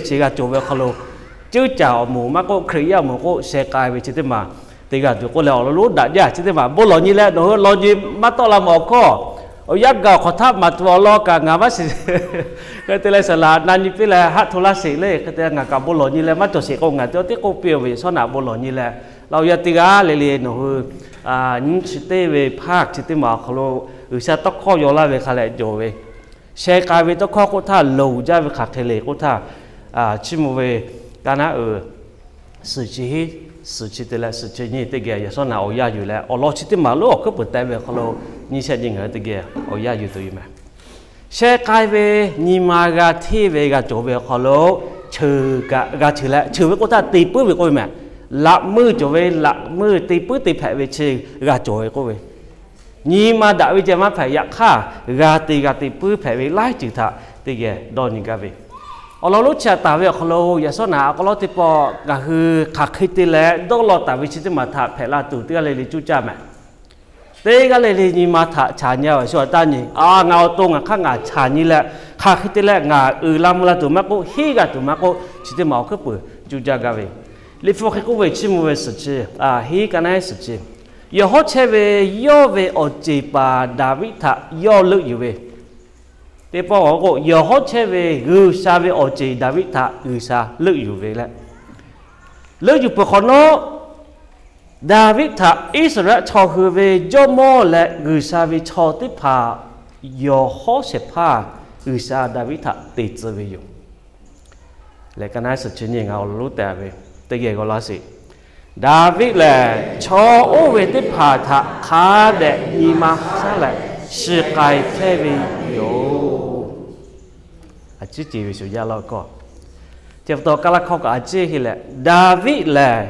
chi g'a cawˬ ve awˬ hk'aw lo, ceuˇ caˍ awˬ moˍ maˇ k'oˆ, Hkriꞈ yaˇ awˬ moˍ k'oˆ, sheh k'ai ve chi teˇ maˬ te g'a tuˬ k'oˆ leh, awˬ lawn lonˉ daꞈ jaˇ chi teˇ maˬ bon lawˬ nyi leh, nawˬ hui law nyi maˇ tawˆ la mawˬ awˬ hkawˇ, awˬ yanˇ gaˬ awˬ hk'awꞈ htaˇ maˍ tuˬ awˬ lawn kaꞈ ngaˬ maˇ shiˍ. Hk'e te leh saˍ laˍ na nyi piˇ leh haˆ hto laˇ sheˍ le. Hk'e te leh ngaˬ kaꞈ bon lawˬ nyi leh maˇ cawˬ sheˍ k'o, ngaˬ teˇ tiˉ k'oˆ piˇ ve, Yaꞈ shawˉ naꞈ bon lawˬ nyi leh, laˇ awˬ yanˇ teˇ g'aˇ le le nawˬ hui nyi chi teˇ ve hpaˇ chi teˇ maˬ awˬ hk'aw lo G'uiˬsha tawˇ hkawˇ yaw laˇ ve hk'a leh cawˬ ve, sheh k'ai ve tawˇ hkawˇ k'oˆ htaˇ, loˍ jaˇ ve hk'aˬ hk'e le k'oˆ htaˇ, chiˇ mvuh ve ka naˉ uiˍ suhˍ chi hiˉ, suhˍ chi te leh suhˍ chi nyiˇ teˇ geh yaꞈ shawˉ naꞈ awˬ yanˇ yuˬ leh, awˬ lawn chi teˇ maˬ lonˉ awˬ hkuiˉ puiˍ teh ve awˬ hk'aw lo nyiˇ shehˆ nyiˇ ngaˬ hui teˇ geh awˬ yanˇ yuˬ tuˬ yoˬ meh. Sheh k'ai ve nyi ma g'a hteˇ ve g'a cawˬ ve awˬ hk'aw lo, cheuˬ kaꞈ g'a cheuˬ leh, cheuˬ ve k'oˆ htaˇ te puiˉ ve k'oˆ ve meh. Laꞈ meuˇ cawˬ ve laꞈ meuˇ te puiˉ te hpehꞈ ve chi g'a cawˬ ve k'oˆ ve, nyi ma daꞈ ve ceh maˇ hpehꞈ. Yaꞈ hk'aˇ, g'a te g'a te puiˉ hpehꞈ ve laiˉ ceuˬ htaꞈ teˇ geh dawˇ nyi gaˇ ve, awˬ lawn lonˉ chi htaꞈ taˍ ve awˬ hk'aw lo, yaꞈ shawˉ naꞈ awˬ hk'aw lo teˇ pawˆ ngaˬ hui hk'aˬ hk'e te leh dawˇ law taˍ ve chi teˇ maˬ htaꞈ hpehꞈ la tuˬ teˇ g'aˇ le le cuˇ caˇ meh. Teˇ g'aˇ le le nyi ma htaꞈ chaˍ nyi a ve shu a taˇ nyi. A, ngaˬ awˬ to ngaˬ hk'aˇ ngaˬ chaˍ nyi leh, hk'aˬ hk'e te leh ngaˬ uiˍ la mvuh la tuˬ maˇ k'oˆ, hiˉ g'a tuˬ maˇ k'oˆ, chi teˇ maˬ awˬ hkuiˉ puiˍ cuˇ caˇ gaˇ ve, Liꞈ hpu hk'e k'oˆ ve, chiˇ mvuh ve suhˍ chi, hiˉ ka naˉ suhˍ chi, yawˬ hawˉ chehˇ ve yawˇ ve awˬ ceˬ paˍ Daˍviˆ htaꞈ yawˇ leuˆ yuˬ ve, teˇ pawˆ k'o, yawˬ hawˉ chehˇ ve G'uiˬsha ve awˬ ceˬ Daˍviˆ htaꞈ G'uiˬsha leuˆ yuˬ ve leh, leuˆ yuˬ peuˬ hk'awꞈ nawˉ, Daˍviˆ htaꞈ Iˉsaˍreˍlaˆ chaw hui ve jawˇmawˇ leh G'uiˬsha ve chaw teˇ hpaˍ yawˬ hawˉ shehˍ hpaˇ G'uiˬsha Daˍviˆ htaꞈ te tcuh ve yoˬ. Leh ka naˉ suhˍ chi nyiˇ ngaˬ awˬ lawn lonˉ teh ve, teˇ geh g'aw laˇ sheˍ. Daˍviˆ lehˬ, chaw oˇ ve teˇ hpaˍ htaꞈ hk'a dehꞈ nyi ma shaˉ leh, shiˍ k'ai chehˇ ve yoˬ. A ciˉ ce ve shuˍ jaˇ laˇ kawˇ. Chi pa taw Kaˇlaˇhkawˇ kaꞈ a ciˉ he leh, Daˍviˆ lehˬ,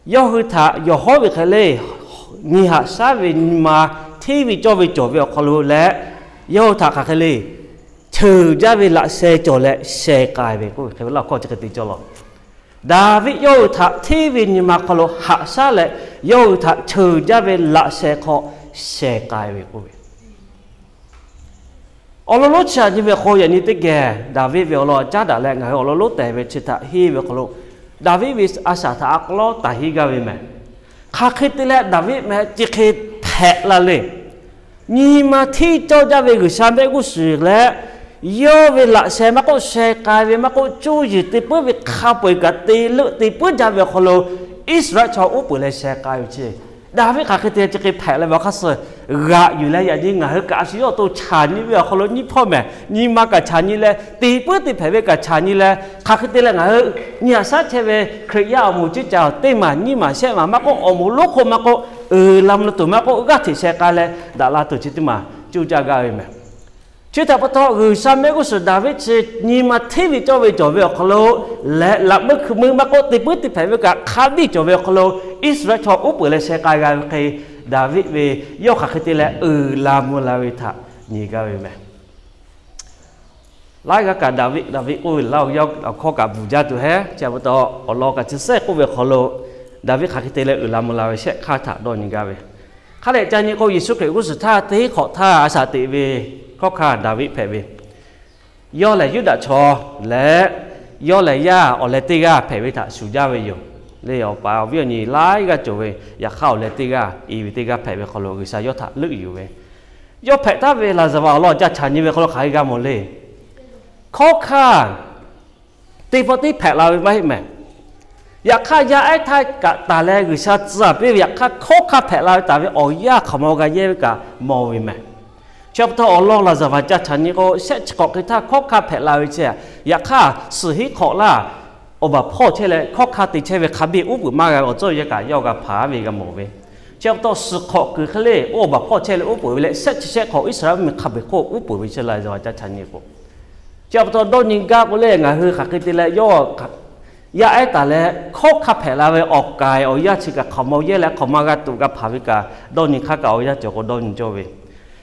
yawˇ hui htaꞈ yawˬ hawˉ ve hk'e le, nyi haꞈ shaˉ ve nyi ma hteˇ ve cawˇ ve cawˬ ve awˬ hk'aw lo leh, yawˇ hui htaꞈ hk'aˬ hk'e le, cheuˬ jaˇ ve laꞈ sheh cawˬ leh sheh k'ai ve k'oˆ ve hk'e ve laˇ hkawˇ chi hk'e te cawˇ law. Daˍviˆ yawˇ hui htaꞈ hteˇ ve nyi ma hk'aw lo haꞈ shaˉ leh, yawˇ hui htaꞈ cheuˬ jaˇ ve laꞈ sheh hk'aw sheh k'ai ve k'oˆ ve, awˬ lawn lonˉ chi htaꞈ nyi ve hk'o, yaꞈ nyi teˇ geh Daˍviˆ ve awˬ lawn caˉ daꞈ leh ngaˬ hui awˬ lawn lonˉ teh ve chi htaꞈ henˇ ve hk'aw lo, Daˍviˆ ve a shaˍ htaꞈ a k'aw lawˉ taˍ henˇ gaˇ ve meh. Hk'aˬ hk'e te leh Daˍviˆ meh chi hk'e hpehꞈ la le. Nyi ma hteˇ cawˇ jaˇ ve G'uiˬsha mehˆ g'uˇ suhˍ leh, yawˇ ve laꞈ sheh maˇ k'oˆ, sheh k'ai ve maˇ k'oˆ, cuˇ yiˍ te puiˉ ve hk'a peu-eˬ kaꞈ te leuˆ te puiˉ jaˇ ve awˬ hk'aw lo, Iˉsaˍreˍlaˆ chaw uˉ peunˍ leh sheh k'ai ve chi, Daˍviˆ hk'aˬ hk'e te chi hk'e hpehꞈ la ve awˬ hk'aˇ suh g'aꞈ yuˬ leh, yaꞈ nyi ngaˬ hui kaꞈ a shu yawˇ awˬ to chaˍ nyi ve awˬ hk'aw lo nyiˇ hpawˇ mehˍ, nyi ma kaꞈ chaˍ nyi leh, te puiˉ te hpehꞈ ve kaꞈ chaˍ nyi leh, hk'aˬ hk'e te leh ngaˬ hui nyi haꞈ shaˉ chehˇ ve Hkriꞈ yaˇ awˬ moˍ ceˇ caˍ teˇ maˬ nyiˇ maˬ shehˆ maˬ maˇ k'oˆ, awˬ moˍ lonˉ hk'oˆ maˇ k'oˆ, uiˍ la mvuh la tuˬ maˇ k'oˆ, g'aˇ hteꞈ sheh k'ai leh daꞈ la tuˬ chi teˇ maˬ cuˇ caˇ gaˇ ve meh. Chi htaꞈ pa taw, G'uiˬsha mehˆ g'uˇ suhˍ Daˍviˆ chi nyi ma hteˇ ve cawˇ ve cawˬ ve awˬ hk'aw lo leh, laꞈ meuˇ hkui meuˇ maˇ k'oˆ, te puiˉ te hpehꞈ ve kaꞈ hk'a biˇ cawˬ ve awˬ hk'aw lo, Iˉsaˍreˍlaˆ chaw uˉ peunˍ leh sheh k'ai g'a ve hk'e, Daˍviˆ ve yawˇ hk'aˬ hk'e te leh uiˍ la mvuh la ve htaꞈ nyi gaˇ ve meh. Laiˉ g'aˇ kaꞈ Daˍviˆ, Daˍviˆ k'oˆ ve laˇ awˬ yaˇ awˬ hkawˇ kaꞈ bvuhˬ jaˇ tuˬ hehˉ. Chi pa taw, awˬ lawn kaꞈ chi sehˉ k'oˆ ve awˬ hk'aw lo, Daˍviˆ hk'aˬ hk'e te leh uiˍ la mvuh la ve shehˆ hk'aˇ htaꞈ dawˇ nyi gaˇ ve. Hk'a dehꞈ ca nyi k'o, Yeˍsuˆ Hkriꞈ g'uˇ suhˍ htaˇ teˇ hk'awꞈ htaˇ a shaꞈ teꞈ ve hkawˇ hkanˇ Daˍviˆ hpehꞈ ve, yawˇ lehˬ Yuˇdaꞈ chaw leh, yawˇ lehˬ yaˇ awˬ leh teˇ g'aˇ hpehꞈ ve htaꞈ shuˍ jaˇ ve yoˬ. Le awˬ pa awˬ viˉ awˬ nyi laiˉ g'aˇ cawˬ ve, yaꞈ hk'aˇ awˬ leh teˇ g'aˇ, i ve teˇ g'aˇ hpehꞈ ve hk'aw lo G'uiˬsha yawˇ htaꞈ leuˆ yuˬ ve, yawˇ hpehꞈ taˍ ve laˍzaˍvaˍ awˬ lawn ca chaˍ nyi ve hk'aw lo hk'aˬ hk'e g'a mawˬ le. Hkawˇ hkanˇ teˇ pawˆ tiˉ hpehꞈ la ve maˇ heˆ mehˍ. Yaꞈ hk'aˇ, yaˇ ehˉ htaˇ kaꞈ taˍ leh G'uiˬsha tcuh piˇ ve yaꞈ hk'aˇ, hkawˇ hkanˇ hpehꞈ la ve taˍ ve awˬ yanˇ hk'aˬ ma g'a yehˇ ve kaꞈ mawˬ ve mehˍ. Chi pa taw, awˬ lawn laˍzaˍvaˍ ca chaˍ nyi k'o, shehˆ chi hk'awꞈ hk'e htaˇ hkawˇ hkanˇ hpehꞈ la ve chi, yaꞈ hk'aˇ suhˍ hinˉ hk'awꞈ laˇ, awˬ baˬ hpawˇ chehˇ leh hkawˇ hkanˇ te chehˇ ve hk'a biˇ uˉ peunˍ maˇ g'a ve awˬ cawˇ yaˇ kaꞈ yawˇ g'a hpanˍ ve g'a mawˬ ve. Chi pa taw, suhˍ hk'awꞈ kuiˬ hk'e le oˇ awˬ baˬ hpawˇ chehˇ leh uˉ peunˍ ve leh, shehˆ chi shehˆ hk'awꞈ Iˉsaˍreˍlaˆ mvuhˇmiˬ hk'a peu-eˬ hk'oˆ uˉ peunˍ ve chi laˍzaˍvaˍ ca chaˍ nyi k'o, chi pa taw dawˇ nyi gaˇ k'o leh, ngaˬ hui hk'aˬ hk'e te leh yawˇ yaˇ ehˉ taˍ leh hkawˇ hkanˇ hpehꞈ la ve awˬ k'ai awˬ yanˇ chi kaꞈ hk'aˬ ma yehˇ leh hk'aˬ ma g'a tuꞈ g'a hpanˍ ve kaꞈ dawˇ nyi hk'aˇ kaꞈ awˬ yanˇ cawˬ k'o dawˇ nyi cawˇ ve.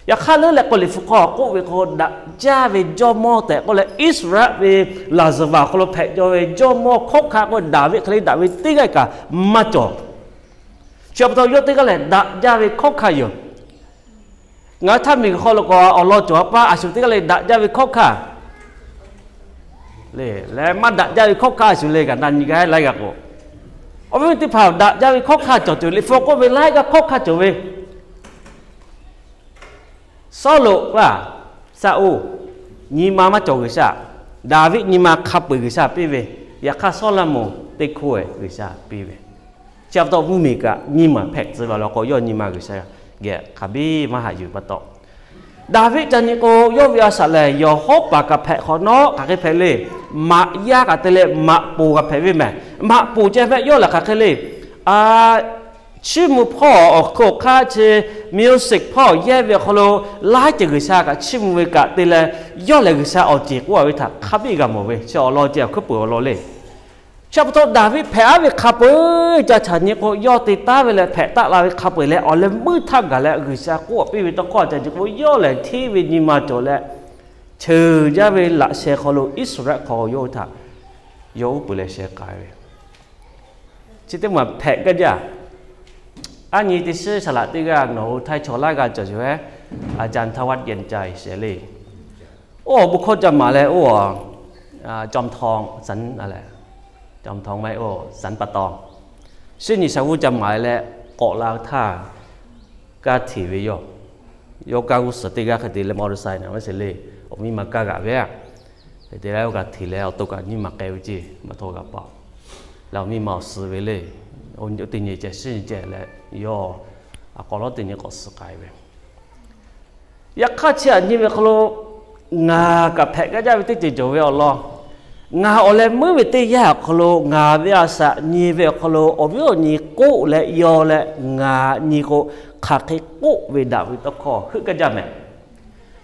Yaꞈ hk'aˇ leuˉ leh k'o, Liꞈ hpu hk'aw k'oˆ ve k'o, daꞈ jaˇ ve jawˇmawˇ tehꞈ k'oˆ leh, Iˉsaˍreˍlaˆ ve laˍzaˍvaˍ awˬ hk'aw lo hpehꞈ cawˬ ve jawˇmawˇ hkawˇ hkanˇ k'oˆ daꞈ ve hk'e le daꞈ ve teˇ g'aˇ kaꞈ maˇ cawˬ. Chi pa taw yawˇ teˇ g'aˇ lehˬ daꞈ jaˇ ve hkawˇ hkanˇ yoˬ. Ngaˬ hui htaˇ miˬguiˬ hk'aw lo k'o awˬ lawn cawˬ a paˇ a shu teˇ g'aˇ lehˬ daꞈ jaˇ ve hkawˇ hkanˇ Lehˬ maˇ daꞈ jaˇ ve hkawˇ hkanˇ shuˍ le kaꞈ na nyi g'a laiˉ g'aˇ k'o, awˬ viˉ teˇ hpaˍ daꞈ jaˇ ve hkawˇ hkanˇ cawˬ tuˬ Liꞈ hpu k'oˆ ve laiˉ g'aˇ hkawˇ hkanˇ cawˬ ve Sawˉluꞈ laˇ, Saˍoˍ, nyi ma maˇ cawˬ G'uiˬsha. Daˍviˆ nyi ma hk'a peu-eˬ G'uiˬsha piˇ ve, yaꞈ hk'aˇ Sawˉlaꞈmonˍ teˇ hkoˇ-eˬ G'uiˬsha piˇ ve. Chi pa taw mvuhˇmiˬ kaꞈ nyi ma hpehꞈ tcuh ve awˬ lawn k'o, yawˇ nyi ma G'uiˬsha geh hk'aˬ biˇ maˇ haꞈ yuˬ pa taw, Daˍviˆ ca nyi k'o, yawˇ ve a shaꞈ lehˬ yawˬ hawˉ paˍ kaꞈ hpehꞈ hk'awꞈ nawˉ hk'aˬ hk'e hpehꞈ le. Maꞈ yaˇ kaꞈ te leh maꞈ poˍ kaꞈ hpehꞈ ve mehˬ. Maꞈ poˍ ceh hpehꞈ yawˇ lehˬ hk'aˬ hk'e le. Chiˇ mvuh hpawˇ awˬ hk'aw hk'aˇ chi music hpawˇ yehˇ ve awˬ hk'aw lo laiˉ ceuˬ G'uiˬsha kaꞈ chiˇ mvuh ve kaꞈ te leh, yawˇ lehˬ G'uiˬsha awˬ ceˬ k'oˆ a ve htaꞈ hk'a biˇ g'a mawˬ ve chi awˬ lawn ceh awˬ hkuiˉ peuˬ awˬ lawn le. Chi pa taw Daˍviˆ hpehꞈ aˉ ve hk'a peu-eˬ ca caꞈ nyi k'o, yawˇ te taˉ ve leh hpehꞈ taˆ la ve hk'a peu-eˬ leh awˬ leh meuˇ htaˇ gaˬ leh G'uiˬsha k'oˆ piˇ ve tawˇ hkawˇ ca nyi k'o, yawˇ lehˬ hteˇ ve nyi ma cawˬ leh, cheuˬ jaˇ ve laꞈ sheh hk'aw lo Iˉsaˍreˍlaˆ hk'aw yawˇ hui htaꞈ yawˇ uˉ peunˍ leh sheh k'ai ve. Chi teˇ maˬ hpehꞈ gaˇ jaˇ. Aˉ nyi teˇ shiˉ saˍ laꞈ teˇ g'aˇ nawˬ hui htaiˇ chaw laiˉ g'aˇ cawˬ yoˬ ehˉ, a ca htaˇ vaˆ geh ca shehˍ le. Oˇ awˬ bon hkawˇ ca maˍ leh oˇ, a, jawˇmawˇ, a lehˬ, jawˇmawˇ maˇ heˆ, oˇ sanˉ pa taw, shiˉ nyi shaˍ vuˇ ca maˍ leh k'awꞈ la htaˇ, kaˇ hteˍ ve yoˬ. Yawˇ kaˇ g'uˇ suhˍ teˇ g'aˇ hk'e te leh motorcycle naˍ maˇ sheˍ le, awˬ miˇ ma kaˇ g'aꞈ ve aꞈ. Hk'e te leh yawˇ kaꞈ hteˍ leh awˬ to kaꞈ nyiˇ maˬ k'ai ve ceˇ maˇ htawˇ g'a paˍ. Leh awˬ miˇ ma awˬ suh ve le, oˇ teˇ nyi ceh shiˉ nyi ceh leh yawˇ a k'awꞈ lawˉ teˇ nyi k'awꞈ suh k'ai ve. Yaꞈ hk'aˇ chi aꞈ nyi ve hk'aw lo ngaˬ kaꞈ hpehꞈ gaˇ jaˇ ve teˇ ceuˬ cawˬ ve awˬ lawn, ngaˬ awˬ leh meuˇ ve teˇ yanˇ awˬ hk'aw lo ngaˬ ve a shaꞈ nyi ve awˬ hk'aw lo awˬ viˉ awˬ nyi k'oˆ leh yaw leh ngaˬ nyi k'o, hk'aˬ hk'e k'oˆ ve daꞈ ve tawˇ hkawˇ heuˆ gaˇ jaˇ mehˍ.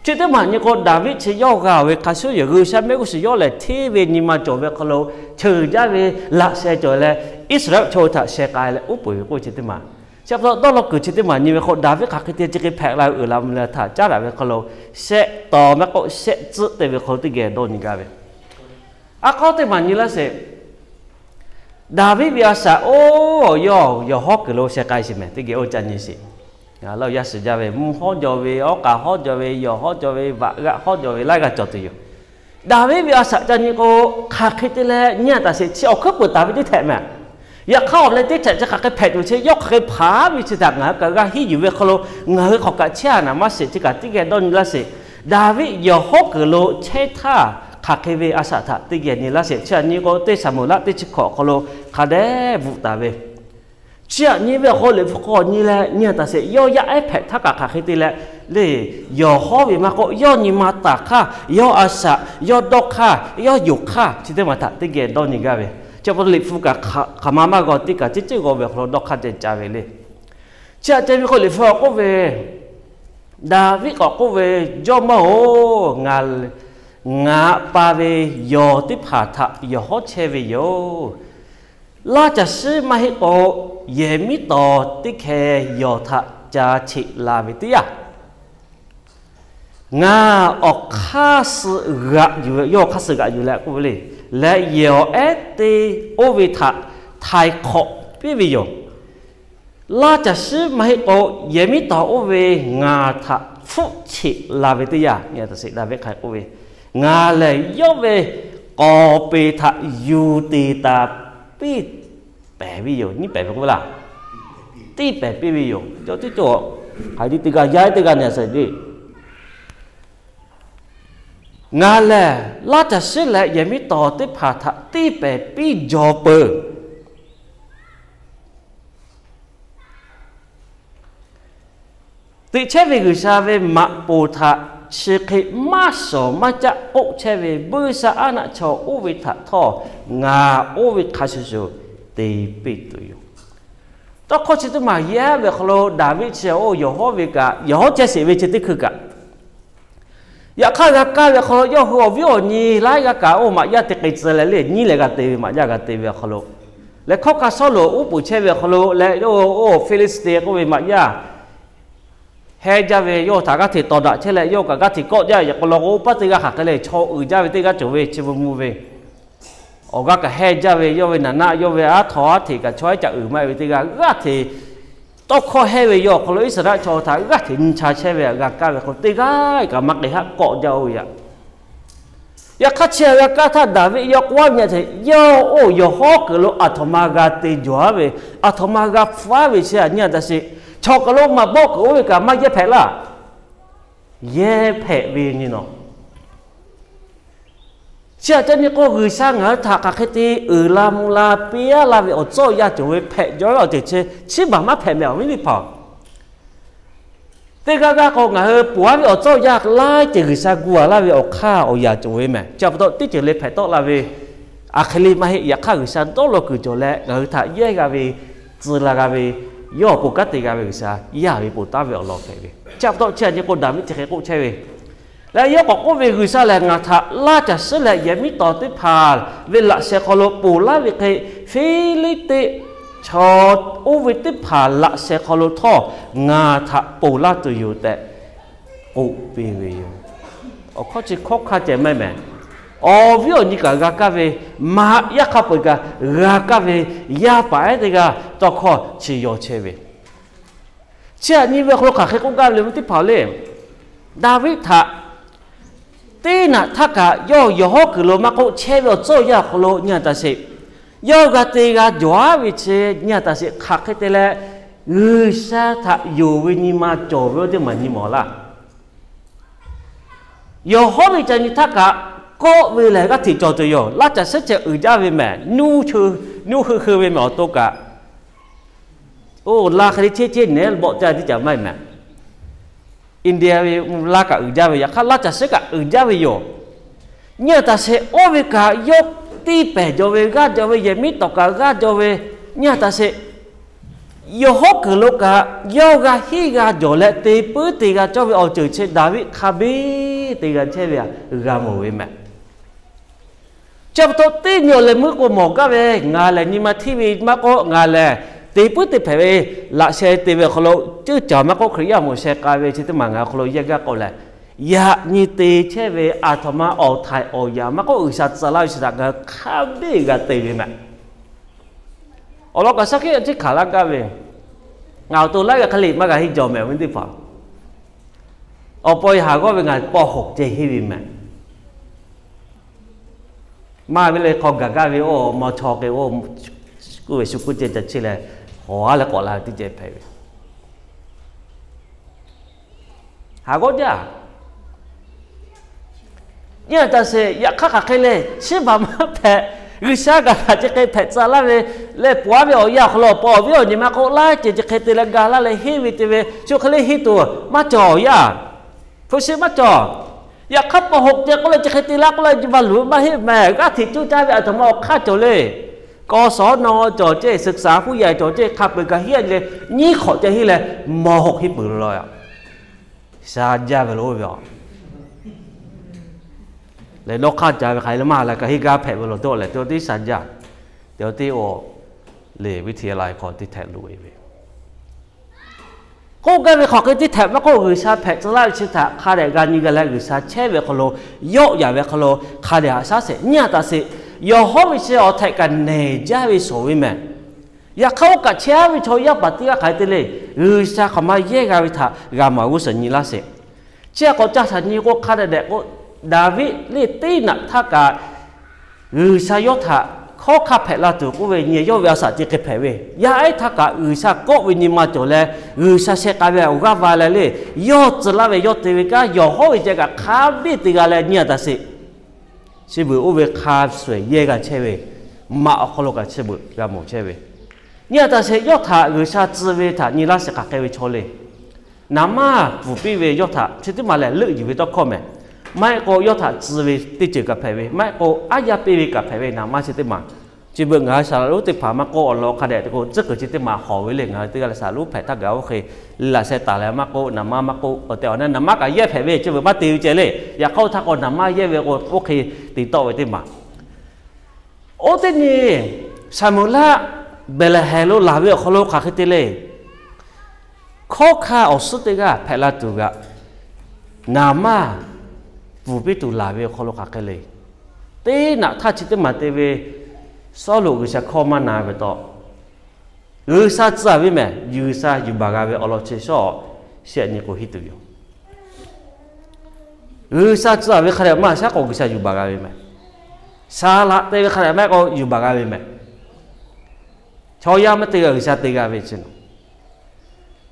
Chi teˇ maˬ nyi k'o, Daˍviˆ chi yawˇ g'a ve hk'a shuˍ yoˬ. G'uiˬsha mehˆ g'uˇ suhˍ yawˇ lehˬ hteˇ ve nyi ma cawˬ ve hk'aw lo, cheuˬ jaˇ ve laꞈ sheh cawˬ leh, Iˉsaˍreˍlaˆ chaw htaꞈ sheh k'ai leh uˉ peunˍ ve k'oˆ chi teˇ maˬ. Chi pa taw dawˇ law kuiˬ chi teˇ maˬ nyi ve hk'aw, Daˍviˆ hk'aˬ hk'e te chi hk'e hpehꞈ la ve uiˍ la mvuh leh htaꞈ caˉ daꞈ ve hk'aw lo, shehˆ tawˍ maˇ k'oˆ shehˆ tcuhˆ te ve hk'aw lo teˇ geh dawˇ nyi gaˇ ve. A k'aw teˇ maˬ nyi laˇ sheˍ. Daˍviˆ ve a shaꞈ oˇ yawˇ yawˬ hawˉ kuiˬ lo sheh k'ai sheˍ mehˍ, teˇ geh oˇ ca nyi sheˍ. Laˇ yaˇ shiˍ jaˇ ve mvuhˇ hawˉ jaw ve, awˉ k'aˍ hawˉ jaw ve, yawˬ hawˉ jaw ve, vaꞈ g'aˆ hawˉ jaw ve, laiˉ g'aˇ cawˬ tuˬ yoˬ. Daˍviˆ ve a shaꞈ ca nyi k'o, hk'aˬ hk'e te leh nyi a taˍ sheˍ, chi awˬ hkuiˉ peuˬ taˍ ve teˇ htehꞈ mehˍ. Yaꞈ hk'aˇ awˬ leh teˇ htehꞈ chi hk'aˬ hk'e hpehꞈ tuˬ chi, yawˇ hk'aˬ hk'e hpanˍ ve chi htaꞈ ngaˬ hui kaꞈ g'a henˇ yuˬ ve hk'aw lo, ngaˬ hui hk'awꞈ kaꞈ chehˇ a naˍ maˇ sheˍ, chi kaꞈ teˇ geh dawˇ nyi laˇ sheˍ. Daˍviˆ yawˬ hawˉ kuiˬ lo chehˇ htaˇ hk'aˬ hk'e ve a shaꞈ htaꞈ teˇ geh nyi laˇ sheˍ. Chi aꞈ nyi k'o, teˇ Saˍmo-eˍlaˆ teˇ chi hkawꞈ awˬ hk'aw lo hk'a dehꞈ bvuhꞈ taˍ ve. Chi aꞈ nyi ve awˬ hk'aw Liꞈ hpu hk'aw nyi leh nyi a taˍ sheˍ, yawˇ yaˇ ehˉ hpehꞈ htaˇ kaꞈ hk'aˬ hk'e te leh le, yawˬ hawˉ ve maˇ k'oˆ, yawˇ nyi ma taˍ hk'aˇ, yawˇ a shaꞈ, yawˇ dawˇ hk'aˇ, yawˇ yonˍ hk'aˇ, chi teˇ maˬ htaꞈ teˇ geh dawˇ nyi gaˇ ve. Chi pa taw Liꞈ hpu kaꞈ hk'aˬ ma maˇ g'aw, teˇ kaꞈ ceh ceh g'aw ve awˬ hk'aw lo dawˇ hk'aˇ ceh ca ve le. Chi aꞈ ceh ve k'o Liꞈ hpu k'oˆ ve, Daˍviˆ k'awꞈ k'oˆ ve, Jawˇmawˇ-oˬ, ngaˬ, ngaˬ pa ve yawˬ teˇ hpaˍ htaꞈ yawˬ hawˉ chehˇ ve yoˬ. Laˇ caˬ shiˉ maˇ heˆ k'o, yehˬ miˉ tawˍ teˇ hkeh yawˬ htaꞈ ca cheꞈ la ve teˇ yanˇ, ngaˬ awˬ hk'aˇ suh g'aꞈ yuˬ, yawˇ awˬ hk'aˇ suh g'aꞈ yuˬ leh k'oˆ ve le, leh yehˬ awˬ ehˉ teˇ oˇ ve htaꞈ htaiˍ hk'awꞈ piˇ ve yoˬ. Laˇ caˬ shiˉ maˇ heˆ k'o, yehˬ miˉ tawˍ oˇ ve ngaˬ htaꞈ hpfuhˆ cheꞈ la ve teˇ yanˇ, Daˍviˆ hk'a k'oˆ ve, ngaˬ lehˬ yawˇ ve k'awˍ peˍ htaꞈ yuˬ te taˍ piˇ pehˍ ve yoˬ. Nyiˇ pehˍ ve k'oˆ ve laˇ, tiˇ pehˍ piˇ ve yoˬ. Yawˇ tiˉ cawˬ, hk'aˬ hk'e te g'a yaˇ teˇ g'aˇ nyi a sheˍ le. Ngaˬ lehˬ laˇ caˬ shiˉ leh yehˬ miˉ tawˍ teˇ hpaˍ htaꞈ tiˇ pehˍ piˇ jaw peuˬ. Teꞈ chehˇ ve G'uiˬsha ve maꞈ poˍ htaꞈ chi hk'e maˇ shawˍ maˇ caˆ k'oˆ chehˇ ve buiˇshaˆaˉnaˆ chaw oˇ ve htaꞈ htawˇ, ngaˬ oˇ ve hk'a shuˍ shuˍ te piˇ tuˬ yoˬ. Tawˇ hkawˇ chi teˇ maˬ yaˇ ve hk'aw lo Daˍviˆ chi oˇ yawˬ hawˉ ve kaꞈ, yawˬ hawˉ chehˇ sheˍ ve chi teˇ hkui kaꞈ, yaꞈ hk'aˇ g'a kaˇ ve hk'aw lo yawˇ hui awˬ viˉ awˬ nyi laiˉ g'aˇ kaꞈ oˇ maꞈ yaˇ te k'ai tcuh leh le, nyiˇ leh g'a te ve maꞈ yaˇ g'a te ve awˬ hk'aw lo, leh hkawˇ hkanˇ Sawˉluꞈ uˉ peunˍ chehˇ ve awˬ hk'aw lo leh, oˇ Fiˍliˍstin k'oˆ ve maꞈ yaˇ heh jaˇ ve yawˇ htaꞈ g'aˇ hteꞈ tawˍ daꞈ chehˇ leh yawˇ kaꞈ g'aˇ hteꞈ kawˆ jaˇ ve awˬ hk'aw lo, oˇ paˇ teˇ g'aˇ hk'aˬ hk'e le, chaw uiˍ jaˇ ve teˇ g'aˇ cawˬ ve chi bvuhꞈ mvuhˇ ve awˬ g'aˇ kaꞈ heh jaˇ ve, yawˇ ve naˍ naˆ, yawˇ ve aˉ htaw aˉ hteꞈ kaꞈ chaw ehˉ ca uiˍ maˇ e ve teˇ g'aˇ, g'aˇ hteꞈ tawˇ hkawˇ hehˇ ve yawˇ awˬ hk'aw lo Iˉsaˍreˍlaˆ chaw htaꞈ g'aˇ hteꞈ nyi cha chehˇ ve g'a kaˇ ve hk'aw lo teˇ g'aˇ kaꞈ maˇ k'ai haˆ kawˆ jaˇ oˇ ve aꞈ. Yaꞈ hk'aˇ chi htaꞈ g'a kaˇ htaˇ Daˍviˆ yawˇ k'oˆ a nyi a htaꞈ, yawˇ oˇ yawˬ hawˉ kuiˬ lo aˬ htoꞈ ma g'a te jawˬ aˉ ve, aˬ htoꞈ ma g'a hpfuhˇ aˉ ve chi htaꞈ nyi a taˍ sheˍ. Chaw kaˬ lo maˍ bawˆ kuiˬ oˇ ve kaꞈ maˇ yehˇ hpehꞈ laˇ. Yehˇ hpehꞈ ve nyi nawˬ. Chi htaꞈ ca nyi k'o, G'uiˬsha ngaˬ hui htaꞈ hk'aˬ hk'e te uiˍ la mvuh la piˇ aˉ laˇ ve awˬ tcuhˉ awˬ yanˇ cawˬ ve hpehꞈ jaw ve awˬ ceuˬ chi, chi baˬ maˇ hpehꞈ mehˍ awˬ viˉ teˇ hpaˍ-oˬ. Teˇ g'aˇ g'aˇ k'o, ngaˬ hui ponˬ aˉ ve awˬ tcuhˉ awˬ yanˇ laiˉ ceuˬ G'uiˬsha gu a laˇ ve awˬ hk'aˇ awˬ yaꞈ cawˬ ve mehˍ. Chi pa taw teˇ ceuˬ le hpehꞈ tawˆ la ve, aˬ hk'e le maˇ heˆ. Yaꞈ hk'aˇ G'uiˬsha dawˇ law kuiˬ cawˬ leh ngaˬ hui htaꞈ yehˇ g'a ve, tcuh la g'a ve, yawˇ awˬ pon kanˉ te g'a ve G'uiˬsha yaˇ ve ponˬ taˉ ve awˬ lawn hpehꞈ ve. Chi pa taw chi htaꞈ nyi k'o, Daˍviˆ chi hk'e k'oˆ chehˇ ve, leh yawˇ k'awꞈ k'oˆ ve, G'uiˬsha lehˬ ngaˬ htaꞈ laˇ caˬ suhˉ leh yehˬ miˉ tawˍ teˇ hpaˍ ve laꞈ sheh hk'aw lo ponˬ laˇ ve hk'e, Hpiˇliˇteˆ chaw oˇ ve teˇ hpaˍ laꞈ sheh hk'aw lo htawˇ ngaˬ htaꞈ ponˬ laˇ tuˬ yoˬ tehꞈ k'oˆ piˇ ve yoˬ. Awˬ hkawˇ chi hkawˉ hkanˇ ceh maˇ mehˍ. Awˬ viˉ awˬ nyi kaꞈ g'a kaˇ ve, maꞈ yaˇ hk'a peu-eˬ kaꞈ g'a kaˇ ve, yaˇ paˍ ehˉ teˇ g'aˇ tawˇ hkawˇ chi yaw chehˇ ve. Chi htaꞈ nyi ve awˬ hk'aw lo hk'aˬ hk'e k'oˆ gaˇ ve le, awˬ viˉ teˇ hpaˍ-oˬ le. Daˍviˆ htaꞈ teˇ naꞈ htaˇ kaꞈ yawˇ yawˬ hawˉ kuiˬ lo maˇ k'oˆ, chehˇ ve awˬ tcuhˉ awˬ yanˇ awˬ hk'aw lo nyi a taˍ sheˍ. Yawˇ g'a te g'a jawˬ aˉ ve chi nyi a taˍ sheˍ. Hk'aˬ hk'e te leh, G'uiˬsha htaꞈ yonˍ ve nyi ma cawˬ ve oˇ teˇ maˬ nyi mawˬ laˇ. Yawˬ hawˉ ve ca nyi htaˇ kaꞈ kawˆ ve lehˬ g'aˇ hteꞈ cawˬ tuˬ yoˬ. Laˇ caˬ suhˉ ceh uiˍ jaˇ ve mehˍ. Nuˇ hui hui ve mehˍ awˬ to kaꞈ, oˇ laˇ hk'e le chehˇ chehˇ nehˉ bawˆ caˇ teˇ caˬ maˇ heˆ mehˍ. India ve laˇ kaꞈ uiˍ jaˇ ve, yaꞈ hk'aˇ laˇ caˬ suhˉ kaꞈ uiˍ jaˇ ve yoˬ. Nyi a taˍ sheˍ, oˇ ve kaꞈ yawˇ tiˇ pehˍ jaw ve, g'aˇ jaw ve, yehˬ miˉ tawˍ kaꞈ g'aˇ jaw ve, nyi a taˍ sheˍ, yawˬ hawˉ kuiˬ lo kaꞈ yawˇ g'a hiˉ g'a jawˬ leh te puiˉ te g'a cawˇ ve awˬ ceuˬ chi Daˍviˆ hk'a biˇ te g'a chehˇ ve htaꞈ g'a mawˬ ve mehˍ. Chi pa taw teˇ nyi awˬ lehˬ meuˇ k'o mawˬ gaˇ ve, ngaˬ lehˬ nyi ma hteˇ ve maˇ k'oˆ, ngaˬ lehˬ te puiˉ te hpehꞈ ve, laꞈ sheh te ve awˬ hk'aw lo ceuˇ caˬ maˇ k'oˆ, Hkriꞈ yaˇ moˍ sheh k'a ve chi teˇ maˬ ngaˬ hui awˬ hk'aw lo yehˇ gaˇ k'o lehˬ, yaꞈ nyi te chehˇ ve aˬ htoꞈ ma awˬ htaiˍ awˬ yaꞈ maˇ k'oˆ, G'uiˬsha tcuh laˇ ve chi htaꞈ ngaˬ hui hk'a biˇ g'a te ve mehˍ. Awˬ lawn kaꞈ shaˉ hkiˆ a ciˉ hkanˍ laˇ gaˇ ve, ngaˬ awˬ to laiˉ g'a hk'e le maˇ g'a henˇ jaw mehˍ ve teˇ hpaˍ. Awˬ paw yaꞈ haˍ g'awˇ ve ngaˬ paw hoꞈ ceh henˇ ve mehˍ. Maˇ ve le hk'aw gaˬ gaˇ ve oˇ maw chaw k'e oˇ kuˇ ve shu kuˇ ceh ca chi leh, hawˬ aˉ leh k'awꞈ la ve teˇ ceh hpehꞈ ve. Haˍ g'awˇ jaˇ. Nyi a taˍ sheˍ, yaꞈ hk'aˇ hk'aˬ hk'e le, chi baˬ maˇ hpehꞈ. G'uiˬsha gaˬ htaꞈ chi hk'e hpehꞈ tcuh laˇ ve, leh ponˬ aˉ ve awˬ yanˇ awˬ hk'aw lo paw awˬ viˉ awˬ nyi maˇ k'oˆ, laiˉ ceuˬ chi hk'e te leh ga laˇ leh henˇ ve te ve, shu hk'e le henˇ tuˬ maˇ cawˬ yaˇ. Hpu shi maˇ cawˬ. Yaꞈ hk'aˇ paw hoꞈ ceh k'oˆ leh chi hk'e te laˇ k'oˆ leh, maˇ luˬ maˇ heˆ mehˍ. G'aˇ hteꞈ cuˇ caˇ ve aˬ htoꞈ ma awˬ hk'aˇ cawˬ le. K'aw shawˉ naw cawˬ ceˇ, suhˍ saˍ hpuˇ yaꞈ cawˬ ceˇ, hk'a peu-eˬ kaꞈ henˇ leh nyiˇ hk'awꞈ ceh henˇ leh, maw hoꞈ henˇ peuˬ la la yaꞈ. Sha jaˇ ve lo oˇ ve a. Lehˬ dawˇ hk'aˇ ca ve hk'aˬ hk'e le maˇ la kaꞈ henˇ gaˇ hpehꞈ ve lo te lehˬ, te teˇ sha jaˇ. Te teˇ a le ve hteꞈ la hk'aw teˇ htehꞈ loꞈ e ve. K'oˆ gaˇ ve hk'aˬ hk'e teˇ htehꞈ maˇ k'oˆ, G'uiˬsha hpehꞈ tcuh laˇ ve chi htaꞈ hk'a dehꞈ g'a nyi g'a leh, G'uiˬsha chehˇ ve hk'aw lo, yawˆ yaꞈ ve hk'aw lo hk'a dehꞈ haꞈ shaˉ sheˍ. Nyi a taˍ sheˍ, yawˬ hawˉ ve chi awˬ htehꞈ kaꞈ nehˬ jaˇ ve shawˍ ve mehˍ. Yaꞈ hk'aˇ oˇ kaꞈ chehˇ aˉ ve chaw yaˇ paˍ teˇ g'aˇ hk'aˬ hk'e te le, G'uiˬsha hk'aˬ ma yehˇ g'a ve htaꞈ g'a maˍ g'uˇ suhˍ nyi laˇ sheˍ. Chi htaꞈ k'awꞈ ca shaˍ nyi k'o, hk'a dehꞈ dehꞈ k'o, Daˍviˆ le teˇ naꞈ htaˇ kaꞈ G'uiˬsha yawˇ htaꞈ hkawˉ hk'aˇ hpehꞈ la tuˬ k'oˆ ve nyi, yawˇ ve a shaꞈ teꞈ hk'e hpehꞈ ve, yaˇ ehˉ htaˇ kaꞈ G'uiˬsha kawˆ ve nyi ma cawˬ leh, G'uiˬsha sheh k'a ve awˬ g'aˇ va leh le, yawˇ tcuh laˇ ve yawˇ te ve kanˉ yawˬ hawˉ ve ceh kaꞈ hk'a biˇ te g'a leh nyi a taˍ sheˍ. Chi beuꞈ oˇ ve hk'a shuˍ yehˇ g'a chehˇ ve, maꞈ awˬ hk'aw lo kaꞈ chi beuꞈ g'a mawˬ chehˇ ve, nyi a taˍ sheˍ. Yawˇ htaꞈ G'uiˬsha tcuh ve htaꞈ nyi laˇ sheˍ hk'aˬ hk'e ve chaw le. Naˍ manˇ bvuhˬ piˇ ve yawˇ htaꞈ chi teˇ maˬ lehˬ leuˆ yuˬ ve tawˇ hkawˇ mehˍ. Maˇ heˆ k'o yawˇ htaꞈ tcuh ve teˇ ceuˬ kaꞈ hpehꞈ ve, maˇ heˆ k'o aˉ yaˇ piˇ ve kaꞈ hpehꞈ ve naˍ manˇ chi teˇ maˬ. Chi beuꞈ ngaˬ hui saˍ laꞈ lonˉ teˇ hpaˍ maˇ k'oˆ, awˬ lawn hk'a dehꞈ te k'o tcuhˉ kuiˬ chi teˇ maˬ hawˍ ve le. Ngaˬ hui teˇ g'aˇ leh saˍ laꞈ lonˉ hpehꞈ htaˇ gaˬ oˇ hk'e, laꞈ sheh taˍ leh maˇ k'oˆ, naˍ manˇ maˇ k'oˆ, awˬ tehˬ awˬ na naˍ manˇ kaꞈ yehˇ hpehꞈ ve, chi beuꞈ maˇ te ve ceh le. Yaꞈ hk'aˇ oˇ htaˇ k'o naˍ manˇ yehˇ ve k'o oˇ hk'e te tawˆ ve teˇ maˬ. Oˇ teˇ nyi Saˍmo-eˍlaˆ Behˍlehˍhehnˍ lo laˬ ve awˬ hk'aw lo hk'aˬ hk'e te le. Hkawˉ hkanˇ awˬ suhˉ teˇ g'aˇ hpehꞈ la tuˬ g'aꞈ, naˍ manˇ bvuhˬ piˇ tuˬ laˬ ve awˬ hk'aw lo hk'aˬ hk'e le. Teˇ naꞈ htaˇ chi teˇ maˬ te ve, Sawˉluꞈ G'uiˬsha hkawˇ maˇ na ve tawˆ, G'uiˬsha tcuh ve mehˍ, G'uiˬsha yuˬ baˬ g'a ve awˬ lawn chi shawˉ shehˆ nyi k'o hiˉ tuˬ yoˬ. G'uiˬsha tcuh taˍ ve hk'a dehꞈ maˇ shaˉ k'o G'uiˬsha yuˬ baˬ g'a ve mehˍ. Saˍ laꞈ te ve hk'a dehꞈ maˇ k'o yuˬ baˬ g'a ve mehˍ. Chaw yaˇ maˇ te g'a, G'uiˬsha te g'a ve chi nawˬ.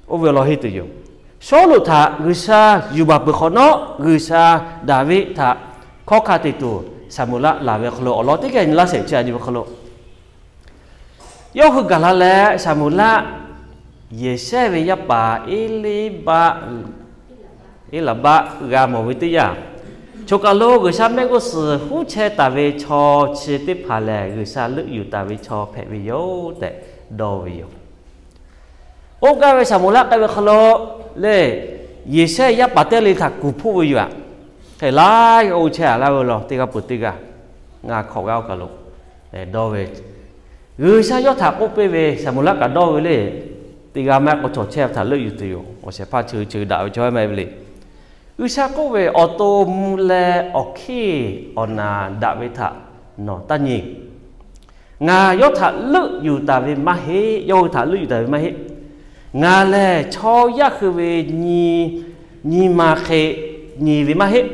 Oˇ ve awˬ lawn henˇ tuˬ yoˬ. Sawˉluꞈ htaꞈ G'uiˬsha yuˬ baˬ peuˬ hk'awꞈ nawˉ, G'uiˬsha Daˍviˆ htaꞈ hkawˇ hkanˇ te tuˬ Saˍmoˍeˍlaˆ laˬ ve hk'aw lo awˬ lawn teˇ geh nyi laˇ shehˍ chi a nyi ve hk'aw lo, yawˇ hui gaˬ la leh Saˍmoˍeˍlaˆ, Yeˍsehˇ ve yaˇ paˍ Eˇliˇbaˆ, Eˇlaˍbaˆ g'a mawˬ ve teˇ yanˇ, choˬ kaˬ lo G'uiˬsha mehˆ g'uˇ suhˍ huˉ chehˇ taˍ ve chaw chi teˇ hpaˍ lehˬ, G'uiˬsha leuˆ yuˬ taˍ ve chaw hpehꞈ ve yoˬ tehꞈ dawˇ ve yoˬ. K'oˆ gaˇ ve Saˍmoˍeˍlaˆ k'ai ve hk'aw lo le, Yeˍsehˇ yaˇ paˍ teˇ le htaꞈ kuˬ hpoˆ ve yoˬ aꞈ. Hk'e laiˉ g'aˇ oˇ chehˇ a laˇ ve law, teˇ g'aˇ peuˬ teˇ g'aˇ, ngaˬ hk'awꞈ g'aˇ oˇ kaˬ lo dawˇ ve, G'uiˬsha yawˇ htaꞈ k'oˆ piˇ ve Saˍmoˍeˍlaˆ kaꞈ dawˇ ve le, teˇ g'aˇ maˇ k'o chaw chehˇ ve htaꞈ leuˆ yuˬ tuˬ yoˬ. Awˬ shehˍ hpaˇ cheu cheu daꞈ ve chaw maˇ heˆ ve le. G'uiˬsha k'oˆ ve, Awˬ to mvuh leh awˬ hkiˇ awˬ naˍ daꞈ ve htaꞈ nawˬ taˇ nyi. Ngaˬ yawˇ htaꞈ leuˆ yuˬ taˍ ve maˇ heˆ, yawˇ hui htaꞈ leuˆ yuˬ taˍ ve maˇ heˆ. Ngaˬ lehˬ chaw yaˇ hui ve nyi, nyi ma hk'e nyi ve maˇ heˆ.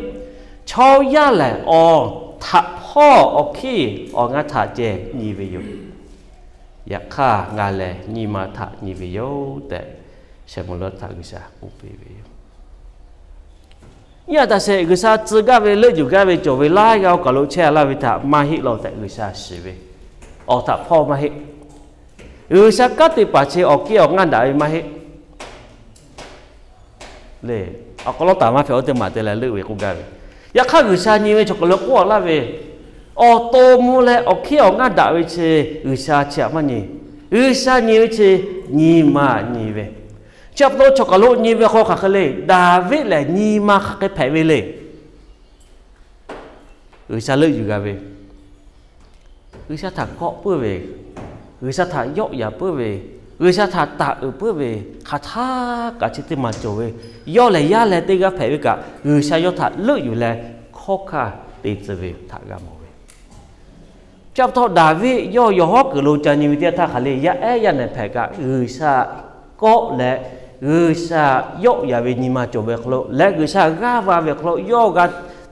Chaw yaˇ lehˬ awˬ htaꞈ hpawˇ awˬ hkiˇ awˬ ngaˇ htaꞈ ceh nyi ve yoˬ. Yaꞈ hk'aˇ ngaˬ lehˬ nyi ma htaꞈ nyi ve yoˬ tehꞈ, Saˍmoˍeˍlaˆ htaꞈ G'uiˬsha k'oˆ piˇ ve yoˬ. Nyi a taꞈ sheˍ, G'uiˬsha tcuh gaˇ ve leuˆ yuˬ gaˇ ve cawˬ ve laiˉ g'aˇ oˇ kaˬ lo chehˇ a laˇ ve htaꞈ maˇ heˆ law tehꞈ G'uiˬsha shiˍ ve, awˬ htaꞈ hpawˇ maˇ heˆ. G'uiˬsha kanˉ te paˍ chi awˬ hkiˇ awˬ ngaˇ daꞈ ve maˇ heˆ. Le, awˬ hk'aw lo taˍ maˇ hpehꞈ oˇ teˇ maˬ te leh leuˆ ve k'oˆ gaˇ ve. Yaꞈ hk'aˇ G'uiˬsha nyi ve chaw kaˬ lo k'oˆ a laˇ ve, awˬ to mvuh leh awˬ hkiˇ awˬ ngaˇ daꞈ ve chi G'uiˬsha chi htaꞈ maˇ nyi. G'uiˬsha nyi ve chi nyi ma nyi ve. Chi pa taw chaw kaˬ lo nyi ve hk'aw hk'aˬ hk'e le, Daˍviˆ lehˬ nyi ma hk'aˬ hk'e hpehꞈ ve le. G'uiˬsha leuˆ yuˬ g'a ve, G'uiˬsha htaꞈ kawˆ puiˉ ve, G'uiˬsha htaꞈ yawˆ yaˍ puiˉ ve, G'uiˬsha htaꞈ taˍ uiˍ puiˉ ve, hk'aˬ htaˇ kaꞈ chi teˇ maˬ cawˬ ve, yawˇ lehˬ yaˇ leh teˇ g'aˇ hpehꞈ ve kaꞈ G'uiˬsha yawˇ htaꞈ leuˆ yuˬ leh hkawˇ hkanˇ te tcuh ve htaꞈ g'a mawˬ ve. Chi pa taw Daˍviˆ yawˇ yawˬ hawˉ kuiˬ lo ca nyi ve teˇ yanˇ htaˇ hk'aˬ le, yaˇ ehˉ yaˇ nehˬ hpehꞈ kaꞈ G'uiˬsha kawˆ leh G'uiˬsha yawˆ yaˍ ve nyi ma cawˬ ve hk'aw lo leh G'uiˬsha g'aˇ va ve hk'aw lo yawˇ g'a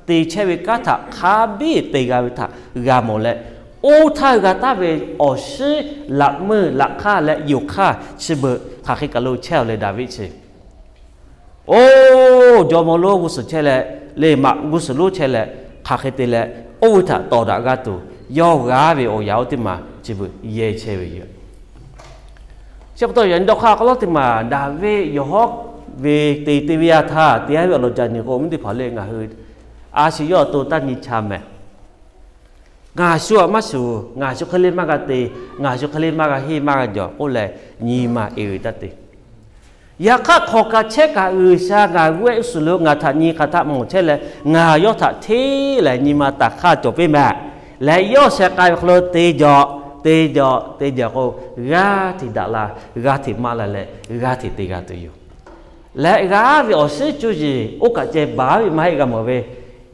te chehˇ ve kanˉ htaꞈ hk'a biˇ te g'a ve htaꞈ g'a mawˬ leh, oˇ htaˇ g'a taˉ ve awˬ shinˉ laꞈ meuˇ laꞈ hk'aˇ leh yoˬ hk'aˇ chi beuꞈ hk'aˬ hk'e kaˬ lo chehˇ a leh Daˍviˆ chi, oˇ jawˇmawˇ lonˉ g'uˇ suhˍ chehˇ leh, le maꞈ g'uˇ suhˍ lonˉ chehˇ leh, hk'aˬ hk'e te leh, oˇ ve htaꞈ tawˍ daꞈ g'a tuˬ, yawˇ g'a ve awˬ yanˇ oˇ teˇ maˬ chi beuꞈ yehˇ chehˇ ve yoˬ. Chi pa taw yaꞈ nyi dawˇ hk'aˇ k'aw lawˉ teˇ maˬ Daˍviˆ yawˬ hawˉ ve te te ve yaˇ htaˇ te a ve awˬ lawn ca nyi k'o, mvuhˇ teˇ hpaˍ lehˬ ngaˬ hui a shu yawˇ awˬ to taˇ nyi cha mehˍ. Ngaˬ shu aꞈ maˇ shuˍ, ngaˬ shu hk'e le maˇ g'a te, ngaˬ shu hk'e le maˇ g'a henˇ maˇ g'a jawˬ k'oˆ leh, nyi ma e ve taˇ te. Yaꞈ hk'aˇ hk'awꞈ kaꞈ chehˇ kaꞈ G'uiˬsha ngaˬ g'uˇ ehˉ uˉ suhˍ lo ngaˬ htaꞈ nyi hk'aˬ htaˆ mawˬ chehˇ leh, ngaˬ yawˇ htaꞈ hteˇ lehˬ nyi ma taˍ hk'aˇ cawˬ piˇ mehˍ. Leh yawˇ sheh k'ai ve hk'aw lo te jawꞈ, te jawꞈ, te jawꞈ k'o, g'aˇ hteꞈ daꞈ la, g'aˇ hteꞈ maˇ la leh, g'aˇ hteꞈ te g'a tuˬ yoˬ. Leh g'a ve awˬ shinˉ cuˇ yiˍ oˇ kaꞈ ceh baˬ ve maˇ heˆ g'a mawˬ ve,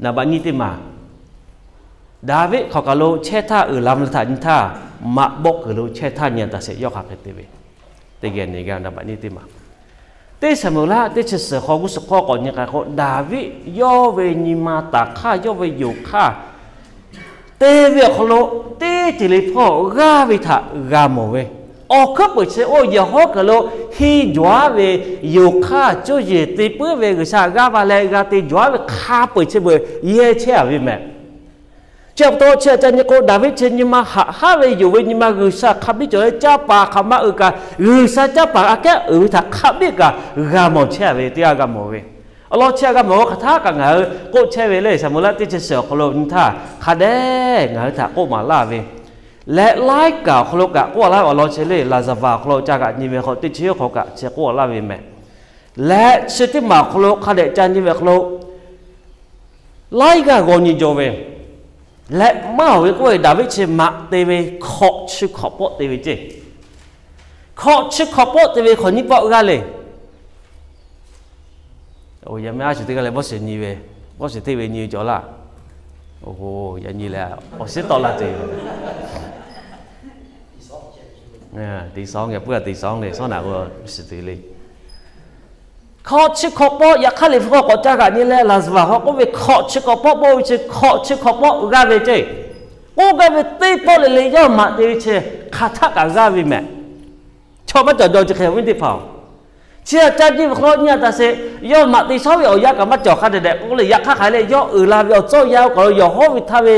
naˍ baꞈ nyiˇ teˇ maˬ Daˍviˆ hk'awꞈ kaˬ lo chehˇ htaˇ uiˍ la mvuh htaꞈ nyi htaˇ, maꞈ bawˆ kuiˬ lo chehˇ htaˇ nyi a taˍ sheˍ yawˇ hk'aˬ hk'e te ve, teˇ geh nyi gaˇ naˍ baꞈ nyiˇ teˇ maˬ. Teˇ Saˍmo-eˍlaˆ teˇ chi suhˍ hk'aw g'uˇ suhˍ hk'aw k'awꞈ nyi k'ai k'o, Daˍviˆ yawˇ ve nyi ma taˍ hk'aˇ yawˇ ve yoˬ hk'aˇ te ve awˬ hk'aw lo teˇ ceuˬ le hpawˇ g'aˇ ve htaꞈ g'a mawˬ ve, awˬ hkuiˉ peuˬ chi oˇ yehˬ hawˉ kuiˬ lo henˇ jawˬ aˉ ve yoˬ hk'aˇ cuˇ yiˍ te puiˉ ve G'uiˬsha g'aˇ va leh g'a te jawˬ aˉ ve hk'a peu-eˬ chi beuꞈ yehˇ chehˇ a ve mehˍ. Chi pa taw chi htaꞈ ca nyi k'o, Daˍviˆ chi nyi ma haꞈ haˉ ve yoˬ ve nyi ma G'uiˬsha hk'a biˇ cawˬ leh canˇ paˍ hk'aˬ ma uiˍ kaꞈ, G'uiˬsha canˇ paˍ aꞈ kehˉ uiˍ ve htaꞈ hk'a biˇ kaꞈ g'a mawˬ chehˇ a ve teˇ g'aˇ g'a mawˬ ve. Awˬ lawn chi a g'a mawˬ hk'aˬ htaˇ kaꞈ ngaˬ hui k'oˆ chehˇ ve le, Saˍmo-eˍlaˆ teˇ chi suhˍ awˬ hk'aw lo nyi htaˇ hk'a dehꞈ ngaˬ hui htaꞈ k'oˆ maˍ laˇ ve, leh laiˉ kaꞈ awˬ hk'aw lo kaꞈ k'oˆ laˇ ve awˬ lawn chi le, Laˍzaˍvaˍ awˬ hk'aw lo ca kaꞈ nyi ve hk'aw teˇ chi awˬ hk'aw kaꞈ chi k'oˆ laˇ ve mehˍ. Leh chi teˇ maˬ awˬ hk'aw lo hk'a dehꞈ ca nyi ve awˬ hk'aw lo laiˉ g'aˇ g'aw nyi jaw ve, leh maˇ awˬ ve k'oˆ ve Daˍviˆ chi maꞈ te ve hkawꞈ chi hkawꞈ pawˆ te ve ceˇ. Hkawꞈ chi hkawꞈ pawˆ te ve hk'awꞈ nyiˇ pawˆ g'aˇ le. Yaꞈ mehˆ a shu teˇ g'aˇ leh bawˇ shiˍ nyi ve, bawˇ shiˍ hteˇ ve nyi ve cawˬ laˇ. Oˇ, yaꞈ nyi leh awˬ shiˉ tawˆ la tuˬ yoˬ. Teˇ sawˉ geh puˉ a teˇ sawˉ le, sawˉ naꞈ k'o shiˍ tuˬ le. Hkawꞈ chi hkawꞈ pawˆ, yaꞈ hk'aˇ Liꞈ hpu hk'aw k'awꞈ ca g'aꞈ nyi leh, Laˍzaˍvaˍ hk'aw k'oˆ ve, hkawꞈ chi hkawꞈ pawˆ pawˆ ve chi hkawꞈ chi hkawꞈ pawˆ g'aˇ ve ceˇ. K'oˆ gaˇ ve teˇ pawˆ le le yawˇ maꞈ te ve chi hk'aˬ htaˆ kaꞈ g'aˇ ve mehˍ. Chaw maˇ cawˬ jaw chi hk'e ve teˇ hpaˍ-oˬ, chi htaꞈ ca nyi ve hk'aw lo nyi a taˍ sheˍ. Yawˇ maꞈ te shawˉ ve awˬ yanˇ kaꞈ maˇ cawˬ hk'a dehꞈ dehꞈ k'oˆ le. Yaꞈ hk'aˇ hk'aˬ hk'e le, yawˇ uiˍ la ve awˬ tcuhˇ yanˇ k'aw lo yawˬ hawˉ ve htaˇ ve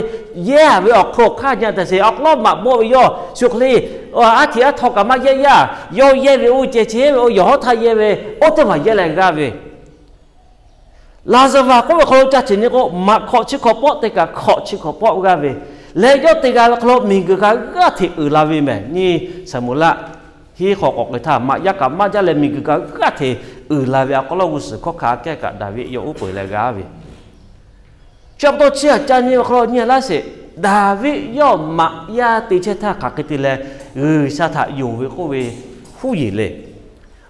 yehˇ ve awˬ hk'aw lo hk'aˇ nyi a taˍ sheˍ. Awˬ hk'aw lo maꞈ bawˆ ve yawˇ shu hk'e le, aˉ htiꞈ aˉ htaw kaꞈ maˇ yehˇ yaˇ. Yawˇ yehˇ ve oˇ ceh chi ve oˇ yawˬ hawˉ htaˇ yehˇ ve oˇ teˇ maˬ yehˇ leh g'aˇ ve Laˍzaˍvaˍ k'oˆ ve hk'aw lo ca cheˬ nyi k'o, maꞈ hkawꞈ chi hkawꞈ pawˆ te kaꞈ hkawꞈ chi hkawꞈ pawˆ g'aˇ ve, leh yawˇ te g'a ve hk'aw lo miˬguiˬ kaꞈ g'aˇ hteꞈ uiˍ la ve mehˍ. Nyi Saˍmo laˆ hiˉ hk'aw k'awꞈ k'ai htaˇ, maꞈ yaˇ kaꞈ maˇ jaˇ leh miˬguiˬ kaꞈ g'aˇ hteꞈ uiˍ la ve awˬ hk'aw lo g'uˇ suhˍ hkawˇ hk'a kehˉ kaꞈ Daˍviˆ yawˇ uˉ peunˍ leh g'a ve Chi pa taw chi htaꞈ ca nyi ve hk'aw lo nyi laˇ sheˍ. Daˍviˆ yawˇ maꞈ yaˇ te chehˇ htaˇ hk'aˬ hk'e te leh G'uiˬsha htaꞈ yonˍ ve k'oˆ ve huˉ yeˬ le.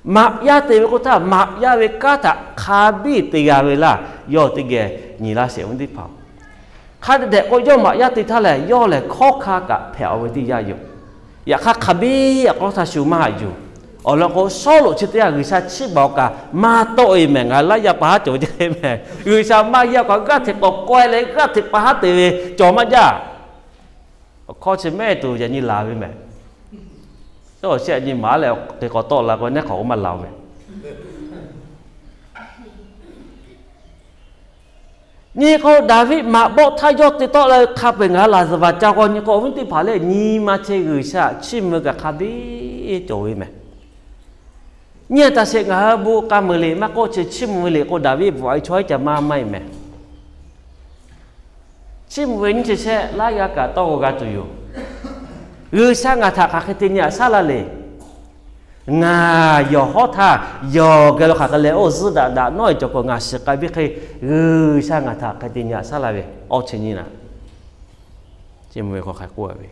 Maꞈ yaˇ te ve k'oˆ htaˇ, maꞈ yaˇ ve kanˉ htaꞈ hk'a biˇ te g'a ve laˇ, yawˇ teˇ geh nyi laˇ sheˍ ve teˇ hpaˍ. Hk'a dehꞈ k'o, yawˇ maꞈ yaˇ te htaˇ lehˬ, yawˇ lehˬ hkawˉ hk'a kaꞈ hpehꞈ-aˬ ve teˇ yanˇ yoˬ. Yaꞈ hk'aˇ, hk'a biˇ awˬ hk'aw lo htaˇ shu maˇ haꞈ yuˬ. Awˬ lawn k'o, Sawˉluꞈ chi teˇ g'aˇ G'uiˬsha chiˇ baˬ awˬ kaꞈ maˇ tawˆ-e mehˍ. Ngaˬ hui laˇ yaˇ pa haˉ cawˬ ve teˇ hk'e mehˍ. G'uiˬsha maˇ heˆ awˬ kaꞈ g'aˇ hteꞈ k'awꞈ kawehˇ leh g'aˇ hteꞈ pa haˉ te ve cawˬ maˇ jaˇ. Awˬ hkawˇ chi mehˆ tuˬ yaꞈ nyi laˬ ve mehˍ. Sawˉluꞈ chi yaꞈ nyi maˍ leh hk'e k'awꞈ tawˆ la k'o, neˉ hk'awꞈ k'o maˇ laˬ-oˬ mehˍ. Nyi k'o, Daˍviˆ maꞈ bawˆ htaˇ yawˇ te tawˆ la ve hk'a peu-eˬ ngaˬ hui laˬ zuhˬ vaˬ ca k'o, nyi k'o, awˬ viˉ teˇ hpaˍ lehˬ nyi ma chehˇ G'uiˬsha chiˇ mvuh kaꞈ hk'a biˇ cawˬ ve mehˍ. Nyi a taˍ sheˍ, ngaˬ hui bon k'a meuˍ liꞈ maˇ k'oˆ, chi chiˇ mvuh ve liꞈ k'o, Daˍviˆ bvuhꞈ ve chaw iˉ ca maˇ maˇ-e mehˍ. Chiˇ mvuh ve nyiˇ chi shehˆ laiˉ g'aˇ kaꞈ tawˇ g'a tuˬ yoˬ. G'uiˬsha ngaˬ htaꞈ hk'aˬ hk'e te nyi aꞈ shaˉ la le. Ngaˬ yawˬ hawˉ htaˇ yawˬ geh lo hk'aˬ hk'e leh oˇ zuhˇ daꞈ daꞈ nawˉ-e cawˬ k'o, ngaˬ shiˍ k'ai biˇ hk'e G'uiˬsha ngaˬ htaꞈ hk'aˬ hk'e te nyi aꞈ shaˉ la ve awˇ chi nyi naꞈ. Chi mvuh ve hk'aˬ hk'e k'oˆ ve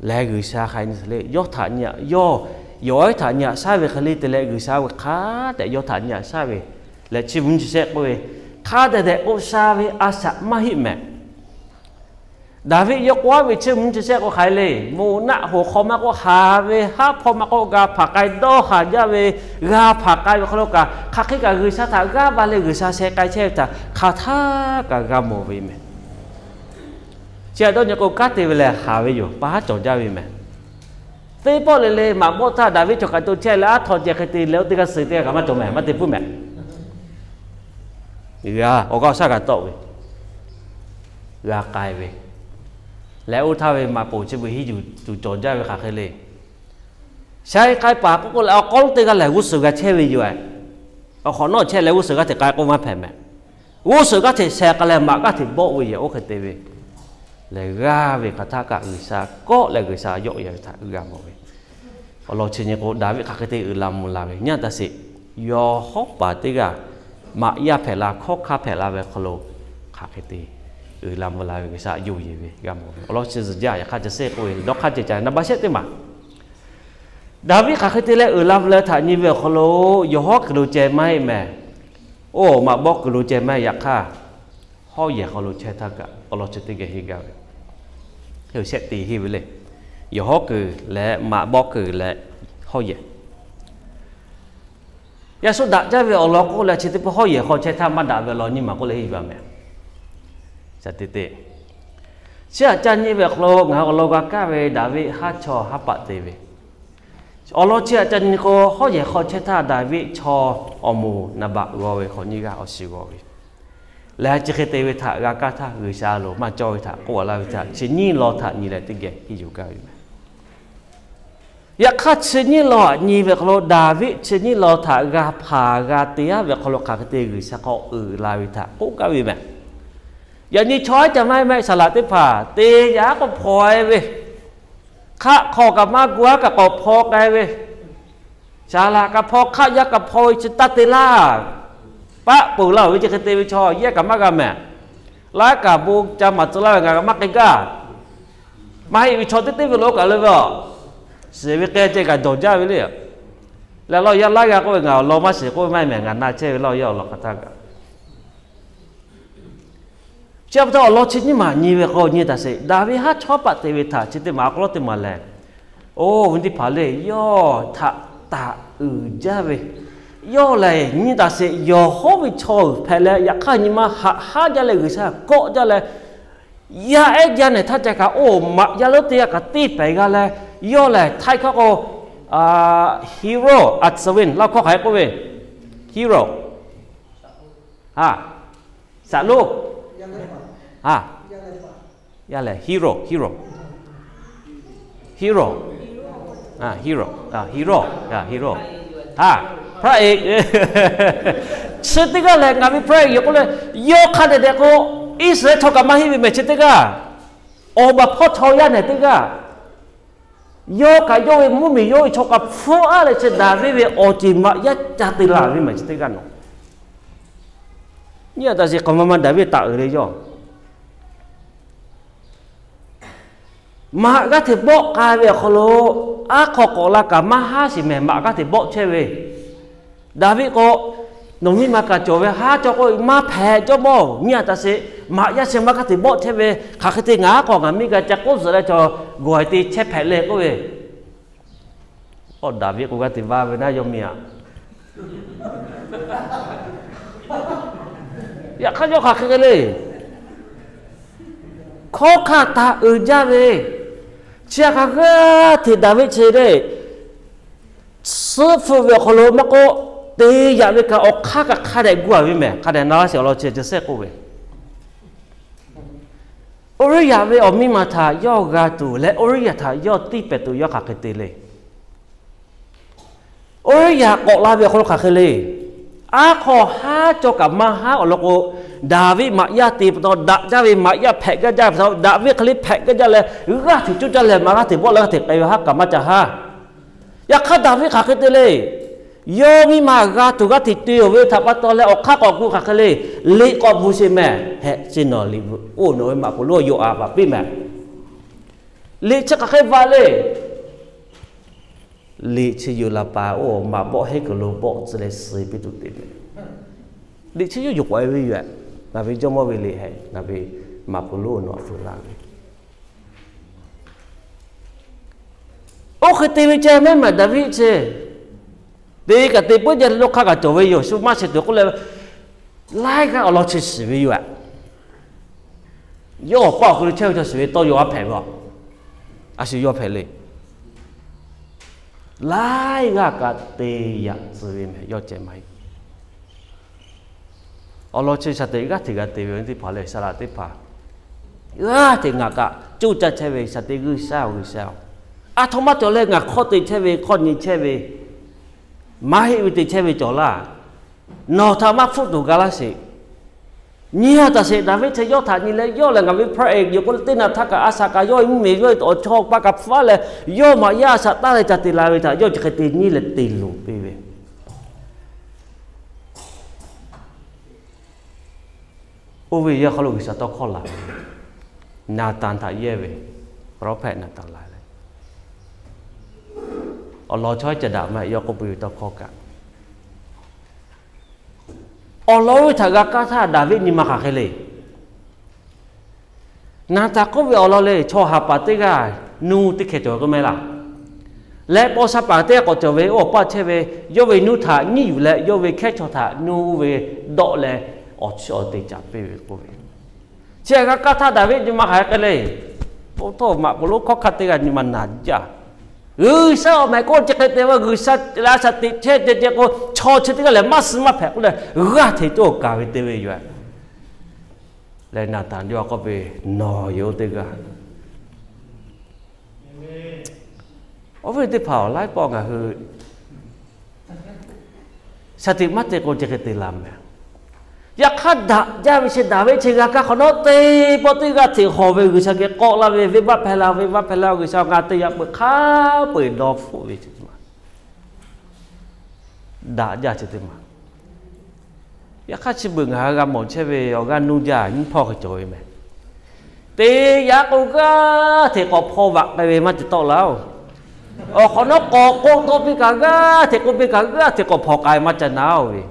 leh, G'uiˬsha hk'a nyi le, yawˇ htaꞈ nyi aꞈ, yawˇ yawˬ ehˉ htaꞈ nyi aꞈ shaˉ ve hk'e le te leh, G'uiˬsha ve hk'a dehꞈ yawˇ htaꞈ nyi aꞈ shaˉ ve leh, chiˇ mvuh nyiˇ chi shehˆ k'oˆ ve, hk'a dehꞈ dehꞈ k'o sha ve a shaꞈ maˇ heˆ mehˍ. Daˍviˆ yawˇ k'oˆ-a ve chiˇ mvuh nyiˇ chi shehˆ k'o hk'aˬ hk'e le, moˍ naˆ hoꞈ hk'aw maˇ k'oˆ, haˍ ve haˉ hpawˇ maˇ k'oˆ, g'a hpanˍ k'ai dawˇ haˍ jaˇ ve, g'a hpanˍ k'ai ve hk'aw lo kaꞈ, hk'aˬ hk'e kaꞈ G'uiˬsha htaꞈ g'aˇ ba leh G'uiˬsha sheh k'ai chehˇ ve htaꞈ hk'aˬ htaˇ kaꞈ g'a mawˬ ve mehˍ. Chi htaꞈ dawˇ nyi k'o, kanˉ te ve lehˬ haˍ ve yoˬ, pa haˉ cawˬ jaˇ ve mehˍ. Teˇ pawˆ le le maꞈ bawˆ htaˇ Daˍviˆ chaw hk'aˬ to chehˇ leh aˉ htaw ceh hk'e te leh, oˇ teˇ g'aˇ suh teˇ g'aˇ kaꞈ maˇ cawˬ mehˍ, maˇ te puiˉ mehˍ. G'a awˬ g'aˇ awˬ shaˉ g'a tawˆ ve, g'a k'ai ve leh, oˇ htaˇ ve maꞈ poˍ chi beuꞈ henˇ yuˬ tuˬ cawˬ jaˇ ve hk'aˬ hk'e le. Sheh k'ai paˍ k'oˆ k'o leh, awˬ hk'aw lonˉ teˇ g'aˇ lehˬ g'uˇ suhˍ g'a chehˇ ve yoˬ. Awˬ hk'awꞈ nawˉ chehˇ leh g'uˇ suhˍ g'aˇ hteꞈ k'ai k'oˆ maˇ hpehꞈ mehˍ. G'uˇ suhˍ g'aˇ hteꞈ sheh k'ai leh maꞈ g'aˇ hteꞈ bawˆ ve yoˬ. Oˇ hk'e te ve lehˬ, g'aˇ ve hk'aˬ htaˇ kaꞈ G'uiˬsha kawˆ leh G'uiˬsha yawˆ yan ve htaꞈ g'a mawˬ ve. Awˬ lawn chi nyi k'o, Daˍviˆ hk'aˬ hk'e te uiˍ la mvuh la ve nyi a taˍ sheˍ. Yawˬ hawˉ paˍ teˇ g'aˇ maꞈ yaˇ hpehꞈ la, hkawˉ hkanˇ hpehꞈ la ve hk'aw lo hk'aˬ hk'e te uiˍ la mvuh la ve G'uiˬsha yonˍ yeˬ ve g'a mawˬ ve. Awˬ lawn chi zuhˬ jaˇ. Yaꞈ hk'aˇ, chi shehˆ k'oˆ ve dawˇ hk'aˇ ceh ca naˍ baˆ shehˆ teˇ maˬ Daˍviˆ hk'aˬ hk'e te leh uiˍ la mvuh la htaꞈ nyi ve awˬ hk'aw lo, yawˬ hawˉ kuiˬ lo ceh maˇ heˆ mehˍ. Oˇ maꞈ bawˆ kuiˬ lo ceh maˇ heˆ. Yaꞈ hk'aˇ, hawˉ yehˬ hk'aw lo chehˇ htaˇ kaꞈ awˬ lawn chi teˇ geh henˇ gaˇ ve, shehˆ te henˇ ve le. Yawˬ hawˉ kuiˬ leh maꞈ bawˆ kuiˬ leh hawˉ yehˬ. Yaꞈ shu daꞈ jaˇ ve awˬ lawn k'oˆ leh, chi teˇ pawˆ hawˉ yehˬ hk'aw chehˇ htaˇ maˇ daꞈ ve awˬ lawn nyiˇ maˬ k'oˆ leh henˇ yuˬ a mehˍ. Chi htaꞈ ca nyi ve awˬ hk'aw lo ngaˬ hui awˬ lawn g'a kaˇ ve Daˍviˆ haˉ chaw haˉ paˆ te ve, awˬ lawn chi htaꞈ ca nyi k'o, hawˉ yehˬ hk'aw chehˇ htaˇ Daˍviˆ chaw awˬ moˍ naˍ baꞈ g'aw ve hk'awꞈ nyiˇ g'aˇ awˬ shiˍ g'aw ve lehˬ, chi hk'e te ve htaꞈ g'a kaˇ htaˇ, G'uiˬsha loˍ maˇ cawˇ ve htaꞈ k'oˆ a laˇ ve htaꞈ chi nyiˇ law htaꞈ nyi leh teˇ geh henˇ yuˬ gaˇ ve mehˍ. Yaꞈ hk'aˇ, chi nyiˇ law htaꞈ nyi ve hk'aw lo Daˍviˆ chi nyiˇ law htaꞈ g'a hpanˍ g'a te-a ve hk'aw lo hk'aˬ hk'e te G'uiˬsha hk'aw uiˍ la ve htaꞈ k'oˆ gaˇ ve mehˍ. Yaꞈ nyi chaw aˉ ca maˇ heˆ mehˆ, saˍ laꞈ teˇ hpaˍ te yaꞈ k'o hpaw-e ve, hk'aˆ hk'aw kaꞈ maˇ gu aˉ kaꞈ k'awꞈ hpaw k'ai ve, saˍ laꞈ kaꞈ hpaw, hk'aˆ yaˇ kaꞈ hpaw ve chi taˇ te laˇ. Paˆ peuˬ laˇ-oˬ ve chi hk'e te ve chaw yehˇ kaꞈ maˇ g'a mehˍ. Laiˉ kaꞈ bon ca maˍ tcuh laˇ ve ngaˬ kaꞈ maˇ k'ai gaˇ. Maˇ heˆ ve chaw teˇ teˇ ve lo kaꞈ le ve a, shiˍ ve k'ai ceh kaꞈ dawˬ jaˇ ve le. Leh laˇ yaˇ laiˉ g'aˇ k'oˆ ve, ngaˬ awˬ lawn maˇ shiˍ k'oˆ ve maˇ heˆ mehˍ, ngaˬ na chehˇ ve laˇ yaˇ awˬ lawn hk'aˬ htaˇ kaꞈ. Chi pa taw awˬ lawn chi nyiˇ maˬ nyi ve k'o, nyi taˍ sheˍ. Daˍviˆ haˉ chaw paˆ te ve htaꞈ chi teˇ maˬ awˬ hk'aw lo teˇ maˬ lehˬ, Oˇ ve teˇ hpaˍ lehˬ, yawˇ htaꞈ taˍ uiˍ jaˇ ve, yawˇ lehˬ nyi taˍ sheˍ, yawˬ hawˉ ve chaw uiˍ hpehꞈ leh, yaꞈ hk'aˇ nyi ma haꞈ haˉ jaˇ leh, G'uiˬsha kawˆ jaˇ leh, yaˇ ehˉ jaˇ nehˬ htaˇ ca kaꞈ, oˇ maꞈ yaˇ lonˉ teˇ g'aˇ kaꞈ teˇ pehˍ g'a leh, yawˇ lehˬ htaiˇ hkawˇ k'o, hero, a tsuhˇ ve laˇ hkawˇ hk'aˬ hk'e k'oˆ ve, hero, a, shaˍ lonˉ, a, yaˇ lehˬ hero, hero, hero, hero, hero, a, พระเอก chi teˇ g'aˇ lehˬ, ngaˬ ve พระเอก yoˬ k'oˆ leh, yawˇ hk'a dehꞈ dehꞈ k'o, Iˉsaˍreˍlaˆ chaw kaꞈ maˇ heˆ ve mehˍ chi teˇ g'aˇ, awˬ baˬ hpawˇ chaw yaˇ nehˬ teˇ g'aˇ, yawˇ kaꞈ yawˇ ve mvuhˇmiˬ yawˇ ve chaw kaꞈ hpfuhˇ aˉ leh chi Daˍviˆ ve awˬ ceˬ maꞈ yaˇ ca te la ve mehˍ chi teˇ g'aˇ nawˬ. Nyi a taꞈ sheˍ, k'aoˍ ma ma Daˍviˆ taˍ uiˍ le yawˇ. Maꞈ g'aˇ hteꞈ bawˆ k'ai ve awˬ hk'aw lo, aˉ hk'aw k'awꞈ la kaꞈ maˇ haˉ sheˍ mehˍ, maꞈ g'aˇ hteꞈ bawˆ chehˇ ve. Daˍviˆ k'o, nawˬ miˇ ma kaꞈ cawˬ ve haˉ cawˇ k'oˆ ve, maˇ hpehꞈ, jawˇmawˇ-oˬ, nyi a taꞈ sheˍ, maꞈ yaˇ sheh maˇ g'aˇ hteꞈ bawˆ chehˇ ve, hk'aˬ hk'e te ngaˬ aˉ hk'aw ngaˬ miˇ g'a ca k'oˆ zuhꞈ leh chaw gawˬ haiˬ te chehˇ hpehꞈ le k'oˆ ve. Awˬ, Daˍviˆ k'o g'aˇ hteꞈ vaˇ ve naˉ yawˇ miˇ aꞈ. Yaꞈ hk'aˇ yawˇ hk'aˬ hk'e le, hkawˉ hk'aˇ taˍ uiˍ jaˇ ve, chi a hk'a g'aˇ hteꞈ Daˍviˆ chi le, suhˉ hpfuhˆ ve awˬ hk'aw lo maˇ k'oˆ, te yaꞈ ve kaꞈ awˬ hk'aˇ kaꞈ hk'a dehꞈ gu a ve mehˍ, hk'a dehꞈ na laˇ sheˍ awˬ lawn chi ceh sehˆ k'oˆ ve. Oˇ riˉ yaꞈ ve awˬ miˇ ma htaꞈ yawˇ g'a tuˬ leh, oˇ riˉ yaꞈ htaꞈ yawˇ tiˇ pehˍ tuˬ yawˇ hk'aˬ hk'e te le. Oˇ riˉ yaꞈ k'awꞈ la ve awˬ hk'aw lo hk'aˬ hk'e le. Aˉ hk'aw haˉ cawˇ kaꞈ maˇ haˉ awˬ lawn k'o, Daˍviˆ maꞈ yaˇ te pa taw, daꞈ jaˇ ve maꞈ yaˇ hpehꞈ gaˇ jaˇ ve pa taw, Daˍviˆ hk'e le hpehꞈ gaˇ jaˇ leh, g'aˇ hteꞈ cuˇ caˇ leh maꞈ g'aˇ hteꞈ bawˆ leh g'aˇ hteꞈ k'ai ve haˉ kaꞈ maˇ ca haˉ. Yaꞈ hk'aˇ Daˍviˆ hk'aˬ hk'e te le. Yawˇ miˇ ma g'a tuˬ g'aˇ hteꞈ te-oˬ ve htaꞈ pa taw leh awˬ hk'aˇ k'awꞈ gu hk'aˬ hk'e le. Liꞈ k'awꞈ bvuhˬ sheˍ mehˍ, hehꞈ chi nawˬ liꞈ bvuhꞈ oˇ nawˬ ve maꞈ poˍ lonˉ yawˇ a baꞈ piˇ mehˍ. Liꞈ chi hk'aˬ hk'e vaꞈ le. Liꞈ chi yuˬ laˬ paˍ oˇ maꞈ bawˆ heˆ kuiˬ lo bawˆ tcuh leh suh piˇ tuˬ te mehˍ. Liꞈ chi yawˇ yuˬ k'awꞈ e ve yoˬ. Ngaˬ ve jawˇmawˇ ve liꞈ hehꞈ, ngaˬ ve maꞈ poˍ lonˉ nawˬ a fuiˍ laˇ ve. Oˇ hk'e te ve ceh mehˉ maˬ Daˍviˆ chi, te kaꞈ te puiˉ jaˇ leh, yawˇ hk'aˇ kaꞈ cawˬ ve yoˬ, shu maˇ shiˍ tuˬ k'oˆ leh, laiˉ g'aˇ awˬ lawn chi shiˍ ve yoˬ. Yawˇ awˬ paˇ awˬ hk'aw lo chehˇ ve chaw shiˍ ve tawˇ yawˇ a hpehꞈ ve a. A shu yawˇ hpehꞈ le. Laiˉ g'aˇ kaꞈ te yaꞈ tcuh ve mehˍ, yawˇ ceh maˇ heˆ. Awˬ lawn chi shaˍ teꞈ g'aˇ hteꞈ g'a te ve teˇ hpaˍ lehˬ, saˍ laꞈ teˇ hpaˍ g'aˇ hteꞈ ngaˬ kaꞈ coˇ caˇ chehˇ ve shaˍ teꞈ G'uiˬsha-oˬ, G'uiˬsha-oˬ, a htoꞈ ma cawˬ leh ngaˬ hk'awˇ te chehˇ ve, hk'awˇ nyi chehˇ ve, maˇ heˆ ve te chehˇ ve cawˬ laˇ. Nawˬ htaꞈ maˇ hpfuhˆ tuˬ ga laˇ sheˍ. Nyi a taꞈ sheˍ, Daˍviˆ chi yawˇ htaꞈ nyi leh, yawˇ lehˬ ngaˬ ve พระเอก yoˬ k'oˆ leh, teˇ naꞈ htaˇ kaꞈ a shaꞈ kaꞈ yawˇ ve mvuhˇmiˬ yawˇ ve awˬ chawˇ pa kaꞈ hpfuhˇ leh, yawˇ maꞈ yaˇ a shaꞈ taˉ leh ca te la ve htaꞈ yawˇ chi hk'e te nyi leh te loˍ piˇ ve. Oˇ ve yawˇ hk'aw lo G'uiˬsha tawˇ hkawˇ laˬ ve, Naˍtanˍ htaꞈ yehˇ ve, prophet Naˍtanˍ laˬ leh, awˬ lawn chaw ca daꞈ maˇ heˆ, yawˇ k'oˆ piˇ ve tawˇ hkawˇ kaꞈ, awˬ lawn oˇ ve htaꞈ g'a kaˇ htaˇ Daˍviˆ nyi ma hk'aˬ hk'e le. Naˍtanˍ k'oˆ ve awˬ lawn lehˬ, chaw haˍ paˍ teˇ g'aˇ nuˇ teˇ hkeh cawˬ ve k'oˆ mehˍ laˇ. Leh paw sha paˍ teˇ g'aˇ k'awꞈ cawˬ ve, oˇ awˬ paˇ chehˇ ve, yawˇ ve nuˇ htaꞈ nyiˉ yuˬ leh, yawˇ ve hkehˉ chaw htaꞈ nuˇ ve dawˆ leh, awˬ chi awˬ te caˍ piˇ ve k'oˆ ve, chi htaꞈ g'a kaˇ htaˇ Daˍviˆ nyi ma hk'aˬ hk'e le. Oˇ htawˇ maꞈ poˍ lonˉ hkawˉ hk'aˇ teˇ g'aˇ nyi ma naˍ jaˇ. G'uiˬsha awˬ mehˍ k'oˆ chi hk'e te ve, G'uiˬsha leh a shaꞈ teꞈ chehˇ ceh ceh k'o, chaw chi teˇ g'aˇ lehˬ maˇ suh maˇ hpehꞈ k'oˆ leh, g'aˇ hteꞈ cawˇ kaˍ ve te ve yoˬ. Leh Naˍtanˍ yawˇ k'oˆ ve, Nawˬ yoˬ oˇ teˇ g'aˇ. Awˬ viˉ teˇ hpaˍ awˬ laiˉ pawˆ ngaˬ hui shaˍ tiꞈ maˇ te k'o, chi hk'e te la mehˍ. Yaꞈ hk'aˇ daꞈ jaˇ ve chi Daˍviˆ chi g'a kaˇ hk'awꞈ nawˉ, teˇ pawˆ teˇ g'aˇ hteꞈ hawˬ ve G'uiˬsha geh k'awꞈ la ve, Venˇbaˆ hpehˇ laˇ, Venˇbaˆ hpehˇ laˇ, G'uiˬsha ngaˬ te yaꞈ peuˬ hk'a peu-eˬ dawˇ hpfuhˆ ve chi teˇ maˬ, daꞈ jaˇ chi teˇ maˬ. Yaꞈ hk'aˇ chi beuꞈ ngaˬ hui g'a mawˬ chehˇ ve awˬ g'aˇ nuˇ jaˇ nyiˇ hpawˇ hk'e cawˬ ve mehˍ. Te yaꞈ k'o g'aˇ hteꞈ k'awꞈ hpaw vaꞈ k'ai ve maˇ ca tawˆ laˇ-oˬ. Awˬ hk'awꞈ nawˉ k'awꞈ k'oˆ tawˆ piˇ kaꞈ g'aˇ hteꞈ k'oˆ piˇ kaꞈ g'aˇ hteꞈ k'awꞈ hpaw k'ai maˇ ca naˉ-oˬ ve.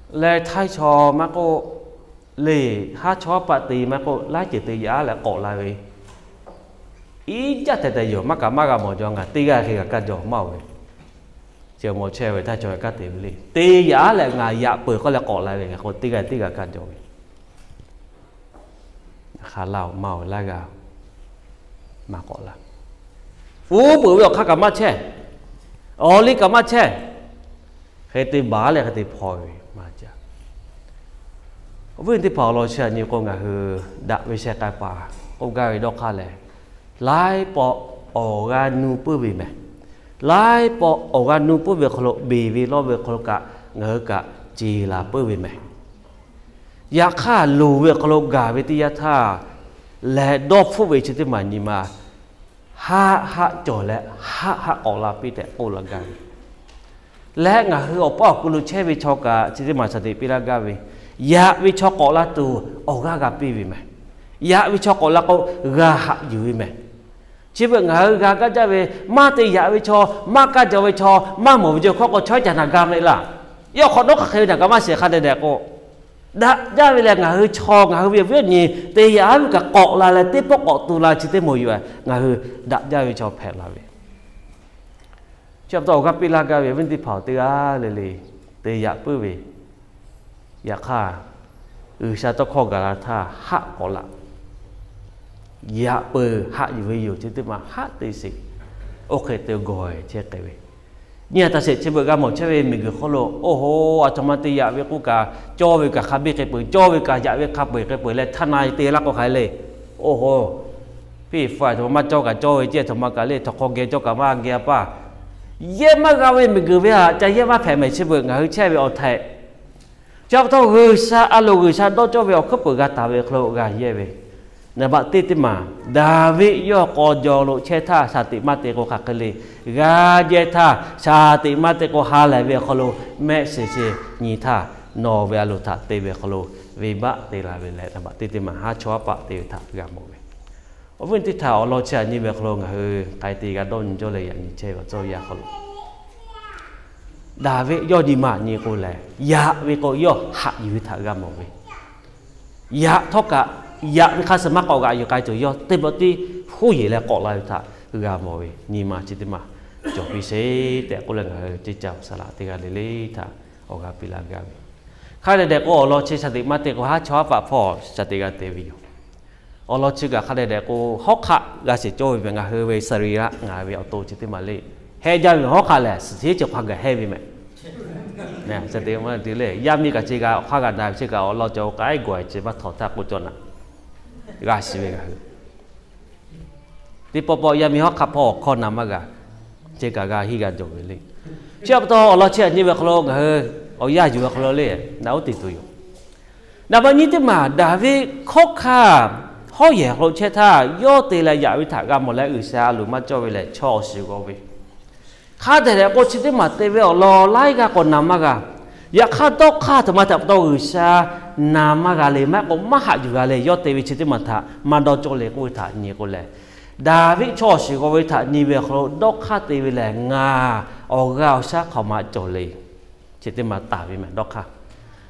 Leh htaiˇ chaw maˇ k'oˆ, lehˬ haˉ chaw paˆ te maˇ k'oˆ, laiˉ ceuˬ te yaꞈ leh k'awꞈ la ve, iˉ jaˇ tehꞈ tehꞈ yoˬ. Maˇ kaꞈ maˇ g'a mawˬ jaw, ngaˬ teˇ g'aˇ hk'e g'a kaˇ jaw maˇ oˬ ve. Chi mawˬ chehˇ ve htaˇ chaw kaꞈ kaˇ te ve le. Te yaꞈ leh ngaˬ yaꞈ peuˬ k'oˆ leh k'awꞈ la ve ngaˬ k'o teˇ g'aˇ teˇ g'aˇ kaˇ jaw ve. Hk'a laˇ oˬ maˇ oˬ laˇ g'a maˇ k'awꞈ la. Uˉ peunˍ ve awˬ hk'aˇ kaꞈ maˇ chehˇ, awˬ liˇ kaꞈ maˇ chehˇ. Hk'e te baˬ leh hk'e te hpaw ve maˇ jaˇ. Awˬ viˉ teˇ hpaˍ awˬ lawn chi aꞈ nyi k'o, ngaˬ hui daꞈ ve sheh k'ai paˍ k'oˆ gaˇ ve dawˇ hk'aˇ lehˬ, laiˉ pawˆ awˬ g'aˇ nuˇ puiˉ ve mehˬ. Laiˉ pawˆ awˬ g'aˇ nuˇ puiˉ ve hk'aw lo beˬ ve lawˇ ve hk'aw lo kaꞈ ngaˬ hui kaꞈ ceˬ laˬ puiˉ ve mehˬ. Yaꞈ hk'aˇ loˍ ve awˬ hk'aw lo gaˬ ve teˇ yanˇ htaˇ, lehˬ dawˇ hpfuhˆ ve chi teˇ maˬ nyi ma haˆ haˆ cawˬ leh haˆ haˆ k'awꞈ la piˇ tehꞈ k'oˆ laˇ gaˇ ve. Leh ngaˬ hui awˬ paˇ awˬ ku lo chehˇ ve chaw kaꞈ chi teˇ maˬ shaˍ teꞈ piˇ laˇ gaˇ ve, yaꞈ ve chaw k'awꞈ la tuˬ awˬ g'aˇ g'a piˇ ve mehˬ. Yaꞈ ve chaw k'awꞈ la k'o, g'a haꞈ yuˬ ve mehˬ. Chi beuꞈ ngaˬ hui g'a kaˇ jaˇ ve, maˇ te yaꞈ ve chaw, maˇ kaˇ jaw ve chaw, maˇ mawˬ ve cawˬ hkawˇ k'o, chaw iˉ caˬ naˬ ga mehˆ laˇ. Yawˇ hk'awꞈ nawˉ hk'aˬ hk'e ve naˬ kaꞈ maˇ shehˍ hk'a dehꞈ dehꞈ k'o, daꞈ jaˇ ve lehˬ ngaˬ hui chaw ngaˬ hui ve awˬ viˉ awˬ nyi te yaꞈ ve kaꞈ k'awꞈ la leh teˇ pawˆ k'awꞈ tu la chi teˇ moˍ yoˬ. Ngaˬ hui daꞈ jaˇ ve chaw hpehꞈ la ve chi pa taw awˬ g'aˇ piˇ laˇ gaˇ ve awˬ viˉ teˇ hpaˍ-oˬ, teˇ g'aˇ le le te yaꞈ puiˉ ve. Yaꞈ hk'aˇ, G'uiˬsha tawˇ hkawˇ gaˬ la htaˇ haˆ k'awꞈ laꞈ, yaꞈ peuˬ haˆ yuˬ ve yoˬ. Chi teˇ maˬ haˆ te sheˍ. Oˇ hk'e te gawˬ chehˇ k'ai ve, nyi a taꞈ sheˍ chi beuꞈ g'a mawˬ chehˇ ve miˬguiˬ hk'oˆ lo, oˇ hoˉ, aˬ htoꞈ ma te yaꞈ ve k'oˆ kaꞈ, cawˇ ve kaꞈ hk'a biˇ hk'e peuˬ, cawˇ ve kaꞈ yaꞈ ve hk'a peu-eˬ hk'e peuˬ leh htaˇ na te laˇ k'o hk'a le. Oˇ hoˉ, piˇ fu aˬ htoꞈ ma maˇ cawˇ kaꞈ cawˇ ve ceˇ, aˬ htoꞈ ma kaꞈ le htawnˍ hk'aw geh cawˇ kaꞈ maˇ geh a paˇ. Yehˇ maˇ g'a ve miˬguiˬ ve htaꞈ ca yehˇ maˇ hpehꞈ mehˍ chi beuꞈ ngaˬ hui chehˇ ve awˬ htaiꞈ. Chi pa taw G'uiˬsha a loˍ G'uiˬsha dawˇ cawˇ ve awˬ hkuiˉ peuˬ g'a taˍ ve hk'aw lo g'a yehˇ ve, naˍ baꞈ teˇ teˇ maˬ, Daˍviˆ yawˇ k'aw jaw lo chehˇ htaˇ shaˍ teꞈ maˇ te k'o hk'aˬ hk'e le. G'a jehˇ htaˇ shaˍ teꞈ maˇ te k'o ha lehˬ ve awˬ hk'aw lo mehˆ shiˍ shiˍ nyi htaˇ, nawˬ ve a loˍ htaꞈ te ve awˬ hk'aw lo venˇbaˆ te la ve leh, naˍ baꞈ teˇ teˇ maˬ haˉ chawˇ haˉ paˆ te ve htaꞈ g'a mawˬ ve. Awˬ viˉ teˇ htaꞈ awˬ lawn chi aꞈ nyi ve awˬ hk'aw lo ngaˬ hui k'ai te g'a dawˇ nyi cawˇ leh yaꞈ nyi chehˇ ve awˬ cawˇ yaˇ hk'aw lo Daˍviˆ yawˇ nyi ma nyi k'o lehˬ, yaꞈ ve k'o yawˇ haꞈ yuˬ ve htaꞈ g'a mawˬ ve. Yaꞈ htawˇ kaꞈ, yaꞈ ve hk'a suh maˇ k'awꞈ g'aꞈ yuˬ k'ai tuˬ yawˇ teˇ pawˆ tiˉ huˉ yeˬ leh k'awꞈ la ve htaꞈ g'a mawˬ ve. Nyi ma chi teˇ maˬ cawˬ piˇ sheˍ tehꞈ k'oˆ leh ngaˬ hui ceˇ caˇ saˍ laꞈ teˇ g'aˇ le le htaꞈ awˬ g'aˇ piˇ laˇ gaˇ ve. Hk'a dehꞈ dehꞈ k'o awˬ lawn chi shaˍ teꞈ maˇ te k'o haˉ chawˇ haˉ paˆ hpawˇ shaˍ teꞈ g'a te ve yoˬ. Awˬ lawn chi kaꞈ hk'a dehꞈ dehꞈ k'o hawˉ hk'aˆ g'a sheˍ cawˇ ve mehˬ. Ngaˬ hui ve saˍriˍlaˆ ngaˬ ve awˬ to chi teˇ maˬ le, heh jaˇ ve hawˉ hk'aˆ lehˬ suhˍ teˇ ceuˬ hk'a gaˬ hehˇ ve mehˬ. Yaˇ miˇ kaꞈ chi kaꞈ awˬ hk'aˇ g'a na ve chi kaꞈ awˬ lawn cawˬ k'ai gawˬ e chi maˇ htawˍ htaˇ k'oˆ cawˇ naꞈ g'a shiˍ ve ngaˬ hui teˇ pawˆ pawˆ yaˇ miˇ hawˉ hk'aˆ hpawˇ awˬ hkawˇ na maˇ g'a. Chi kaꞈ g'a hiˇ g'a jawˬ ve le. Chi pa taw awˬ lawn chi aꞈ nyi ve hk'aw lo ngaˬ hui awˬ yanˇ yuˬ ve hk'aw lo le, naꞈ uˉ te tuˬ yoˬ. Naˍ baꞈ nyi teˇ maˬ Daˍviˆ hkawˉ hkanˇ hawˉ yehˬ hk'aw lo chehˇ htaˇ, yawˇ te leh yaꞈ ve htaꞈ g'a mawˬ leh G'uiˬsha a loˍ maˇ cawˇ ve lehˬ chaw awˬ shiˍ g'aw ve. Hk'a dehꞈ dehꞈ k'o chi teˇ maˬ te ve awˬ lawn laiˉ g'aˇ k'awꞈ na maˇ g'a. Yaꞈ hk'aˇ dawˇ hk'aˇ htoꞈ ma htaꞈ pa taw G'uiˬsha na maˇ g'a le, maˇ heˆ k'o maˇ haꞈ yuˬ g'a le, yawˇ te ve chi teˇ maˬ htaꞈ maˇ dawˇ cawˇ le k'oˆ ve htaꞈ nyi k'o lehˬ, Daˍviˆ chaw awˬ shiˍ g'aw ve htaꞈ nyi ve awˬ hk'aw lo dawˇ hk'aˇ te ve lehˬ, ngaˬ awˬ g'aˇ awˬ shaˉ hk'awꞈ ma cawˬ le. Chi teˇ maˬ taˍ ve mehˬ dawˇ hk'aˇ.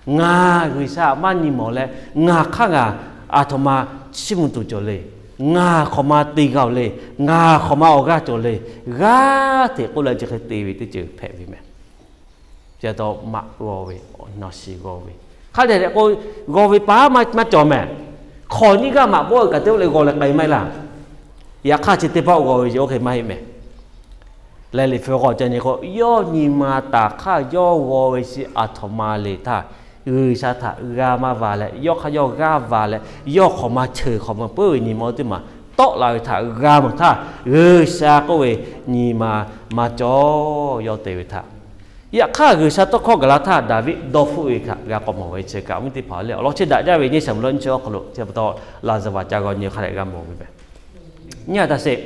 Ngaˬ G'uiˬsha maˇ nyi mawˬ leh, ngaˬ hk'aˇ ngaˬ aˬ htoꞈ ma chiˇ mvuh tuˬ cawˬ le. Ngaˬ hk'awꞈ ma te g'a-oˬ le. Ngaˬ hk'awꞈ ma awˬ g'aˇ cawˬ le. G'aˇ hteꞈ k'oˆ leh chi hk'e te ve teˇ ceuˬ hpehꞈ ve mehˬ. Chi taw maꞈ g'aw ve, awˬ shiˍ g'aw ve, hk'a dehꞈ dehꞈ k'o g'aw ve pa maˇ cawˬ mehˬ. Hk'awꞈ nyiˇ g'aˇ maꞈ bawˆ ve kaꞈ teˇ g'aˇ le g'aw leh k'ai maˇ heˆ laˇ. Yaꞈ hk'aˇ chi teˇ pawˆ g'aw ve yoˬ, oˇ hk'e maˇ heˆ mehˬ. Leh liꞈ hpu k'awꞈ ca nyi k'o, yawˇ nyi ma taˍ hk'aˇ yawˇ g'aw ve chi aˬ htoꞈ ma le htaˇ, G'uiˬsha htaꞈ g'a maˇ va leh, yawˇ hk'aˇ yawˇ g'aˇ va leh, yawˇ hk'awꞈ ma cheuˬ hk'awꞈ ma puiˉ ve nyi ma teˇ maˬ tawˆ la ve htaꞈ g'a mawˬ htaˇ, G'uiˬsha k'oˆ ve nyi ma maˇ cawˬ yawˇ te ve htaꞈ. Yaꞈ hk'aˇ G'uiˬsha tawˇ hkawˇ gaˬ la htaˇ Daˍviˆ dawˇ hpfuhˆ ve htaꞈ g'a k'awꞈ mawˬ ve chi kaꞈ awˬ viˉ teˇ hpaˍ le. Awˬ lawn chi daꞈ jaˇ ve nyi Saˍmo-eˍlaˆ nyiˇ chi awˬ hk'aw lo chi pa taw Laˍzaˍvaˍ ca g'aw nyi hk'a dehꞈ g'a mawˬ ve mehˬ. Nyi a taꞈ sheˍ.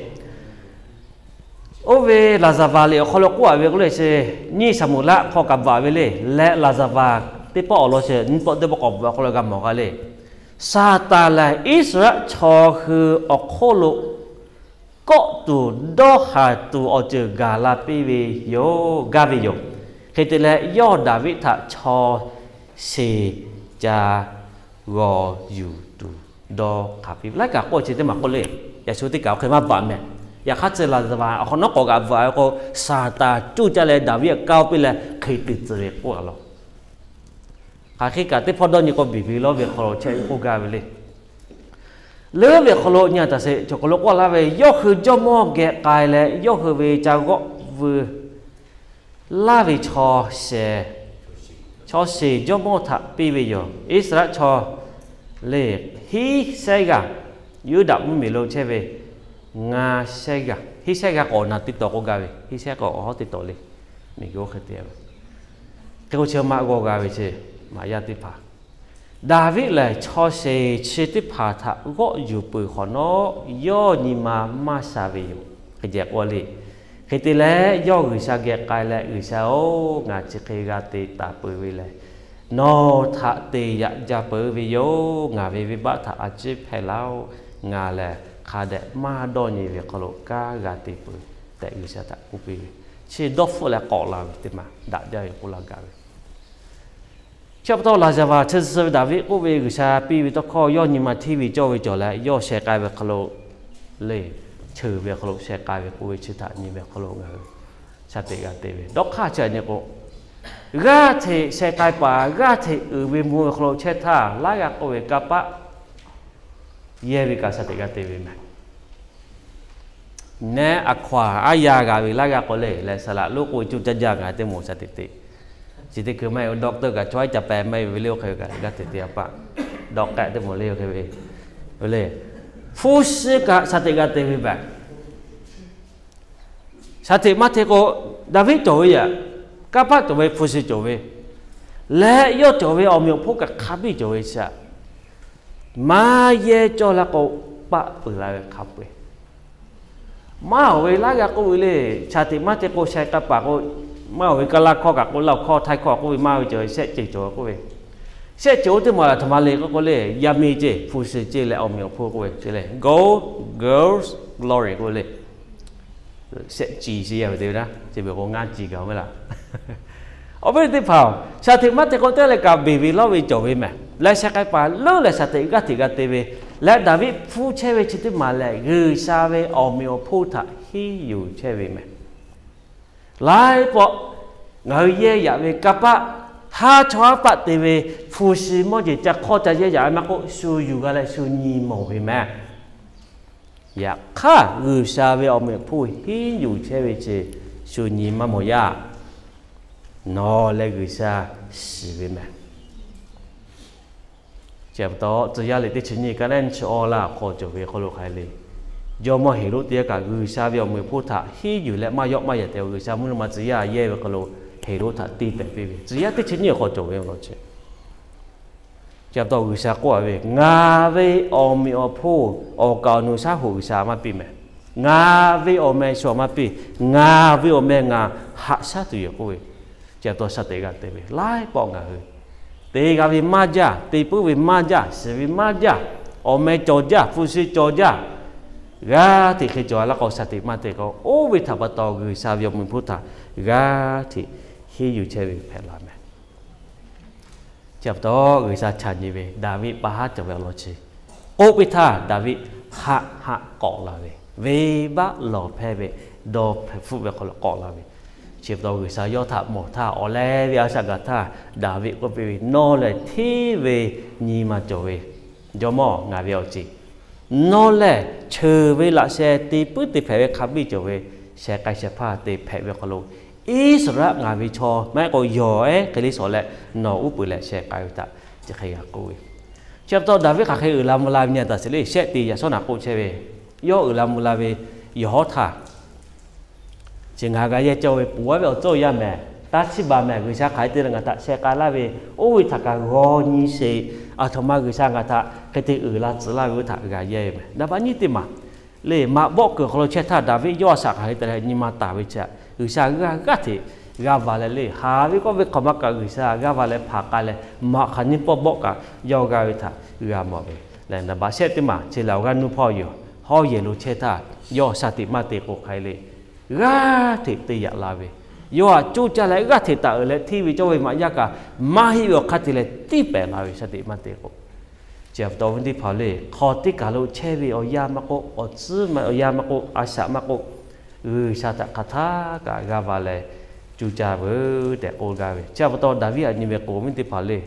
Oˇ ve Laˍzaˍvaˍ liꞈ awˬ hk'aw lo k'oˆ a ve k'oˆ le chi, nyi Saˍmo-eˍlaˆ hk'aw kaꞈ bvuhꞈ ve le. Leh Laˍzaˍvaˍ teˇ pawˆ awˬ lawn chi nyiˇ pawˆ teˇ pawˆ k'awꞈ bvuhꞈ awˬ hk'aw lo g'a mawˬ g'a le. Saˍtanˍ lehˬ Iˉsaˍreˍlaˆ chaw hui awˬ hk'oˆ lo kawˆ tuˬ dawˇ haˍ tuˬ awˬ ceuˬ gaˬ la piˇ ve yoˬ, gaˇ ve yoˬ. Hk'e te leh yawˇ Daˍviˆ htaꞈ chaw sheˍ ca g'aw yuˬ tuˬ dawˇ hk'aˬ piˇ ve. Laiˉ kaꞈ k'oˆ chi teˇ maˬ k'oˆ le. Yaꞈ shu teˇ kaꞈ awˬ hk'e maˇ bvuhꞈ mehˍ. Yaꞈ hk'aˇ tcuh laˬ zaˍ vaˍ awˬ hk'awꞈ nawˉ k'awꞈ g'aꞈ bvuhꞈ ve k'o, Saˍtanˍ cuˇ caˇ leh Daˍviˆ htaꞈ kaˇ oˇ piˇ leh hk'e te tcuh ve k'oˆ a law. Hk'aˬ hk'e kaꞈ teˇ hpawˇ dawˇ nyi k'o, biˬ ve lawˇ ve hk'aw lo chehˇ ve k'oˆ gaˇ ve le. Leuˉ ve awˬ hk'aw lo nyi taˍ sheˍ, chaw hk'aw lo k'oˆ laˇ ve, yawˇ hui jawˇmawˇ geh k'ai leh, yawˇ hui ve ca g'awˆ vuiˬ laˇ ve chaw sheˍ, chaw sheˍ jawˇmawˇ htaꞈ piˇ ve yoˬ. Iˉsaˍreˍlaˆ chaw le hiˉ shehˉ g'aˇ, Yuˇdaꞈ mvuhˇmiˬ lo chehˇ ve ngaˇ shehˉ g'aˇ, hiˉ shehˉ g'aˇ k'awꞈ naˬ teˇ tawˍ k'oˆ gaˇ ve, hiˉ shehˉ k'awꞈ awˬ hawˉ teˇ tawˍ le. Miˬguiˬ oˇ hk'e te ve, hk'e k'o chi maˇ g'awˇ g'a ve chi maꞈ yaˇ teˇ hpaˍ. Daˍviˆ lehˬ chaw sheˍ chi teˇ hpaˍ htaꞈ g'awˆ yuˬ peuˬ hk'awꞈ nawˉ, yawˇ nyi ma maˇ sha ve yoˬ. Hk'e ceh k'oˆ le. Hk'e te leh yawˇ G'uiˬsha geh k'ai leh, G'uiˬsha-oˬ, ngaˬ chi hk'e g'a te taˍ peuˬ ve lehˬ, nawˬ htaꞈ te yaꞈ jaˇ peuˬ ve yoˬ. Ngaˬ ve venˇbaˆ htaꞈ a ciˉ hpehˇ laˇ-oˆ. Ngaˬ lehˬ hk'a dehꞈ maˇ dawˇ nyi ve hk'aw lo kanˉ g'a te peuˬ tehꞈ G'uiˬsha htaꞈ k'oˆ piˇ ve, chi dawˇ hpfuhˆ leh k'awꞈ la ve teˇ maˬ daꞈ jaˇ ve k'oˆ laˇ gaˇ ve. Chi pa taw laˬ zaˍ vaˍ chi suh ve Daˍviˆ k'oˆ ve G'uiˬsha piˇ ve tawˇ hkawˇ yawˇ nyi ma hteˇ ve cawˇ ve cawˬ leh, yawˇ sheh k'ai ve hk'aw lo le, cheuˬ ve hk'aw lo sheh k'ai ve k'oˆ ve chi htaꞈ nyi ve hk'aw lo ngaˬ hui shaˍ teꞈ g'a te ve dawˇ hk'aˇ chi a nyi k'o, g'aˇ hteꞈ sheh k'ai paˍ g'aˇ hteꞈ uiˍ ve mvuh ve hk'aw lo chehˇ htaˇ, laˇ g'a k'oˆ ve kanˇ paˆ yehˇ ve kaꞈ shaˍ teꞈ g'a te ve mehˍ. Nehˉ a hkaw-aˬ aˉ yaˇ g'a ve laˇ g'a k'o le, leh saˍ laꞈ lonˉ k'oˆ ve cuˇ caˇ jaˇ ngaˬ teˇ moˍ shaˍ teꞈ te. Chi teˇ hkui maˇ heˆ, doctor kaꞈ chaw iˉ ca pehˍ maˇ heˆ ve le, oˇ hk'e ve kaꞈ g'aˇ hteꞈ te a paˆ, doctor teˇ moˍ le, oˇ hk'e ve le. Hpu shi kaꞈ shaˍ teꞈ g'a te ve baˬ. Shaˍ teꞈ maˇ te k'o, Daˍviˆ cawˬ ve yaꞈ, kanˇ paˆ cawˬ ve, hpu shi cawˬ ve, leh yawˇ cawˬ ve awˬ meꞈ awˬ hponˇ kaꞈ hk'a biˇ cawˬ ve chi aꞈ, maˇ yehˇ cawˇ la k'o, paˆ peuˬ la ve hk'a peu-eˬ. Maˇ oˬ ve laˇ g'a k'oˆ ve le, shaˍ teꞈ maˇ te k'o sheh k'ai paˍ k'o, maˇ oˬ ve kaˇ laˇ hkawˇ kaꞈ k'oˆ, laˇ hkawˇ htaiˇ hkawˇ k'oˆ ve maˇ ve cawˬ ve, shehˆ ceuˬ cawˬ k'oˆ ve, shehˆ ceuˬ oˇ teˇ maˬ laˬ htoꞈ ma le k'oˆ k'o le, yaˇ miˇ ceˇ, hpu shi ceˇ leh awˬ meꞈ awˬ hponˇ k'oˆ ve le, gold, girls, glory k'oˆ ve le. Shehˆ ciˍ shi yaˇ ve te ve na, chi beuꞈ k'o ngaˇ ciˍ gaˬ ve laˬ. Awˬ viˉ teˇ hpaˍ-oˬ, shaˍ teꞈ maˇ te k'o teˇ leh kaꞈ beˬ ve lawˇ ve cawˬ ve mehˍ. Leh sheh k'ai paˍ leuˉ leh shaˍ teꞈ g'aˇ hteꞈ g'a te ve, leh Daˍviˆ hpfuhˇ chehˇ ve chi teˇ maˬ lehˬ, G'uiˬsha ve awˬ meꞈ awˬ hponˇ htaꞈ henˇ yuˬ chehˇ ve mehˍ. Laiˉ pawˆ ngaˬ hui yehˇ yaꞈ ve kanˇ paˆ, haˉ chawˇ haˉ paˆ te ve hpu shi mawˇ jeˬ ca hk'awˇ ca yehˇ yaꞈ ve maˇ k'oˆ, shu yuˬ g'a leh shu nyi mawˬ ve mehˍ. Yaꞈ hk'aˇ, G'uiˬsha ve awˬ meꞈ awˬ hponˇ henˇ yuˬ chehˇ ve chi shu nyi maˇ mawˬ yaˇ. Nawˬ leh G'uiˬsha shiˍ ve mehˍ. Chi pa taw, tcuh yaˇ liꞈ teˇ chi nyiˇ ka neˉ chi awˇ laˇ hk'aw cawˬ ve hk'aw lo hk'aˬ hk'e le, jawˇmawˇ Heˍroˆ teˇ g'aˇ kaꞈ G'uiˬsha ve awˬ meꞈ awˬ hponˇ htaꞈ henˇ yuˬ leh maˇ yawˆ maˇ yaꞈ te, G'uiˬsha mvuhˇ naw ma tcuh yaˇ yehˇ ve hk'aw lo Heˍroˆ htaꞈ tiˇ pehˍ piˇ ve, tcuh yaˇ teˇ chi nyiˇ hk'aw cawˬ ve awˬ lawn chi Chi pa taw G'uiˬsha k'oˆ a ve, Ngaˬ ve awˬ meꞈ awˬ hponˇ awˬ kaˍ awˬ nu shaˉ hoꞈ G'uiˬsha maˇ piˇ mehˍ. Ngaˬ ve awˬ meh shu maˇ piˇ. Ngaˬ ve awˬ meh ngaˬ haꞈ shaˉ tuˬ yoˬ k'oˆ ve, chi pa taw shaˍ teꞈ g'a te ve laiˉ pawˆ ngaˬ hui te g'a ve maˇ jaˇ, te puiˉ ve maˇ jaˇ, shiˍ ve maˇ jaˇ, awˬ meh cawˬ jaˇ, hpu shi cawˬ jaˇ, g'aˇ hteꞈ hk'e cawˬ a laˇ k'o, shaˍ teꞈ maˇ te k'o, oˇ ve htaꞈ pa taw G'uiˬsha ve awˬ meꞈ awˬ hponˇ htaꞈ g'aˇ hteꞈ henˇ yuˬ chehˇ ve hpehꞈ la mehˍ. Chi pa taw G'uiˬsha chaꞈ nyi ve Daˍviˆ pa haˉ cawˬ ve awˬ lawn chi k'oˆ piˇ htaˇ, Daˍviˆ haꞈ haꞈ k'awꞈ la ve, venˇbaˆ lawˬ hpehˇ ve, dawˇ hpfuhˆ ve hk'aw lo k'awꞈ la ve, chi pa taw G'uiˬsha yawˇ htaꞈ mawˬ htaˇ, awˬ leh ve a shaꞈ gaˬ htaˇ, Daˍviˆ k'oˆ piˇ ve, Nawˬ lehˬ hteˇ ve nyi ma cawˬ ve jawˇmawˇ ngaˬ ve awˬ ceˬ, nawˬ lehˬ cheuˬ ve laꞈ sheh te puiˉ te hpehꞈ ve hk'a biˇ cawˬ ve, sheh k'ai sheh hpaˇ te hpehꞈ ve hk'aw lo, Iˉsaˍreˍlaˆ ngaˬ ve chaw maˇ heˆ k'o yawˬ ehˉ hk'e le shawˍ leh nawˬ uˉ peunˍ leh sheh k'ai ve htaꞈ chi hk'e g'a k'oˆ ve. Chi pa taw Daˍviˆ hk'aˬ hk'e uiˍ la mvuh la ve nyi a taˍ sheˍ le, shehˆ te yaꞈ shawˉ naꞈ k'oˆ chehˇ ve, yawˇ uiˍ la mvuh la ve yawˬ hawˉ htaˇ, chi ngaˬ g'a yehˇ cawˇ ve peuˬ a ve awˬ cawˇ yaˇ mehˍ, taˇ chiˇ baˬ mehˍ, G'uiˬsha hk'aˬ hk'e te leh ngaˬ htaꞈ sheh k'ai laˇ ve, oˇ ve htaꞈ kaꞈ g'aw nyi sheˍ, aˬ htoꞈ ma G'uiˬsha ngaˬ htaꞈ hk'e te uiˍ la tcuh laˇ ve oˇ htaꞈ g'a yehˇ ve mehˍ. Daꞈ baˆ nyiˇ teˇ maˬ le, maꞈ bawˆ kuiˬ hk'aw lo chehˇ htaˇ Daˍviˆ yawˇ a shaꞈ hk'aˬ hk'e te leh nyi ma taˍ ve chi htaꞈ G'uiˬsha g'aˇ g'aˇ hteꞈ g'a va leh le, haˍ ve kawˆ ve hk'awꞈ ma kaꞈ G'uiˬsha g'aˇ va leh hpanˍ k'ai leh, maꞈ hk'aˬ nyiˇ pawˆ bawˆ kaꞈ yawˇ g'aˇ ve htaꞈ g'a mawˬ ve. Leh daꞈ baˆ shehˆ teˇ maˬ chi lehˬ awˬ g'aˇ nuˇ hpawˇ yoˬ. Hawˉ yehˬ lo chehˇ htaˇ yawˇ shaˍ tiꞈ maˇ te k'o hk'aˬ hk'e le, g'aˇ hteꞈ te yaꞈ la ve, yawˇ htaꞈ coˇ caˇ leh g'aˇ hteꞈ taˍ uiˍ leh hteˇ ve cawˇ ve maꞈ yaˇ kaꞈ maˇ heˆ ve awˬ hk'aˇ te leh tiˇ pehˍ la ve shaˍ tiꞈ maˇ te k'o, Chi pa taw awˬ viˉ teˇ hpaˍ le, hk'aw teˇ kaˬ lo chehˇ ve awˬ yanˇ maˇ k'oˆ, awˬ tcuhˉ awˬ yanˇ maˇ k'oˆ, a shaꞈ maˇ k'oˆ, G'uiˬsha htaꞈ hk'aˬ htaˇ kaꞈ g'a va leh cuˇ caˇ veuˬ tehꞈ k'oˆ gaˇ ve. Chi pa taw Daˍviˆ aꞈ nyi ve k'o awˬ viˉ teˇ hpaˍ le,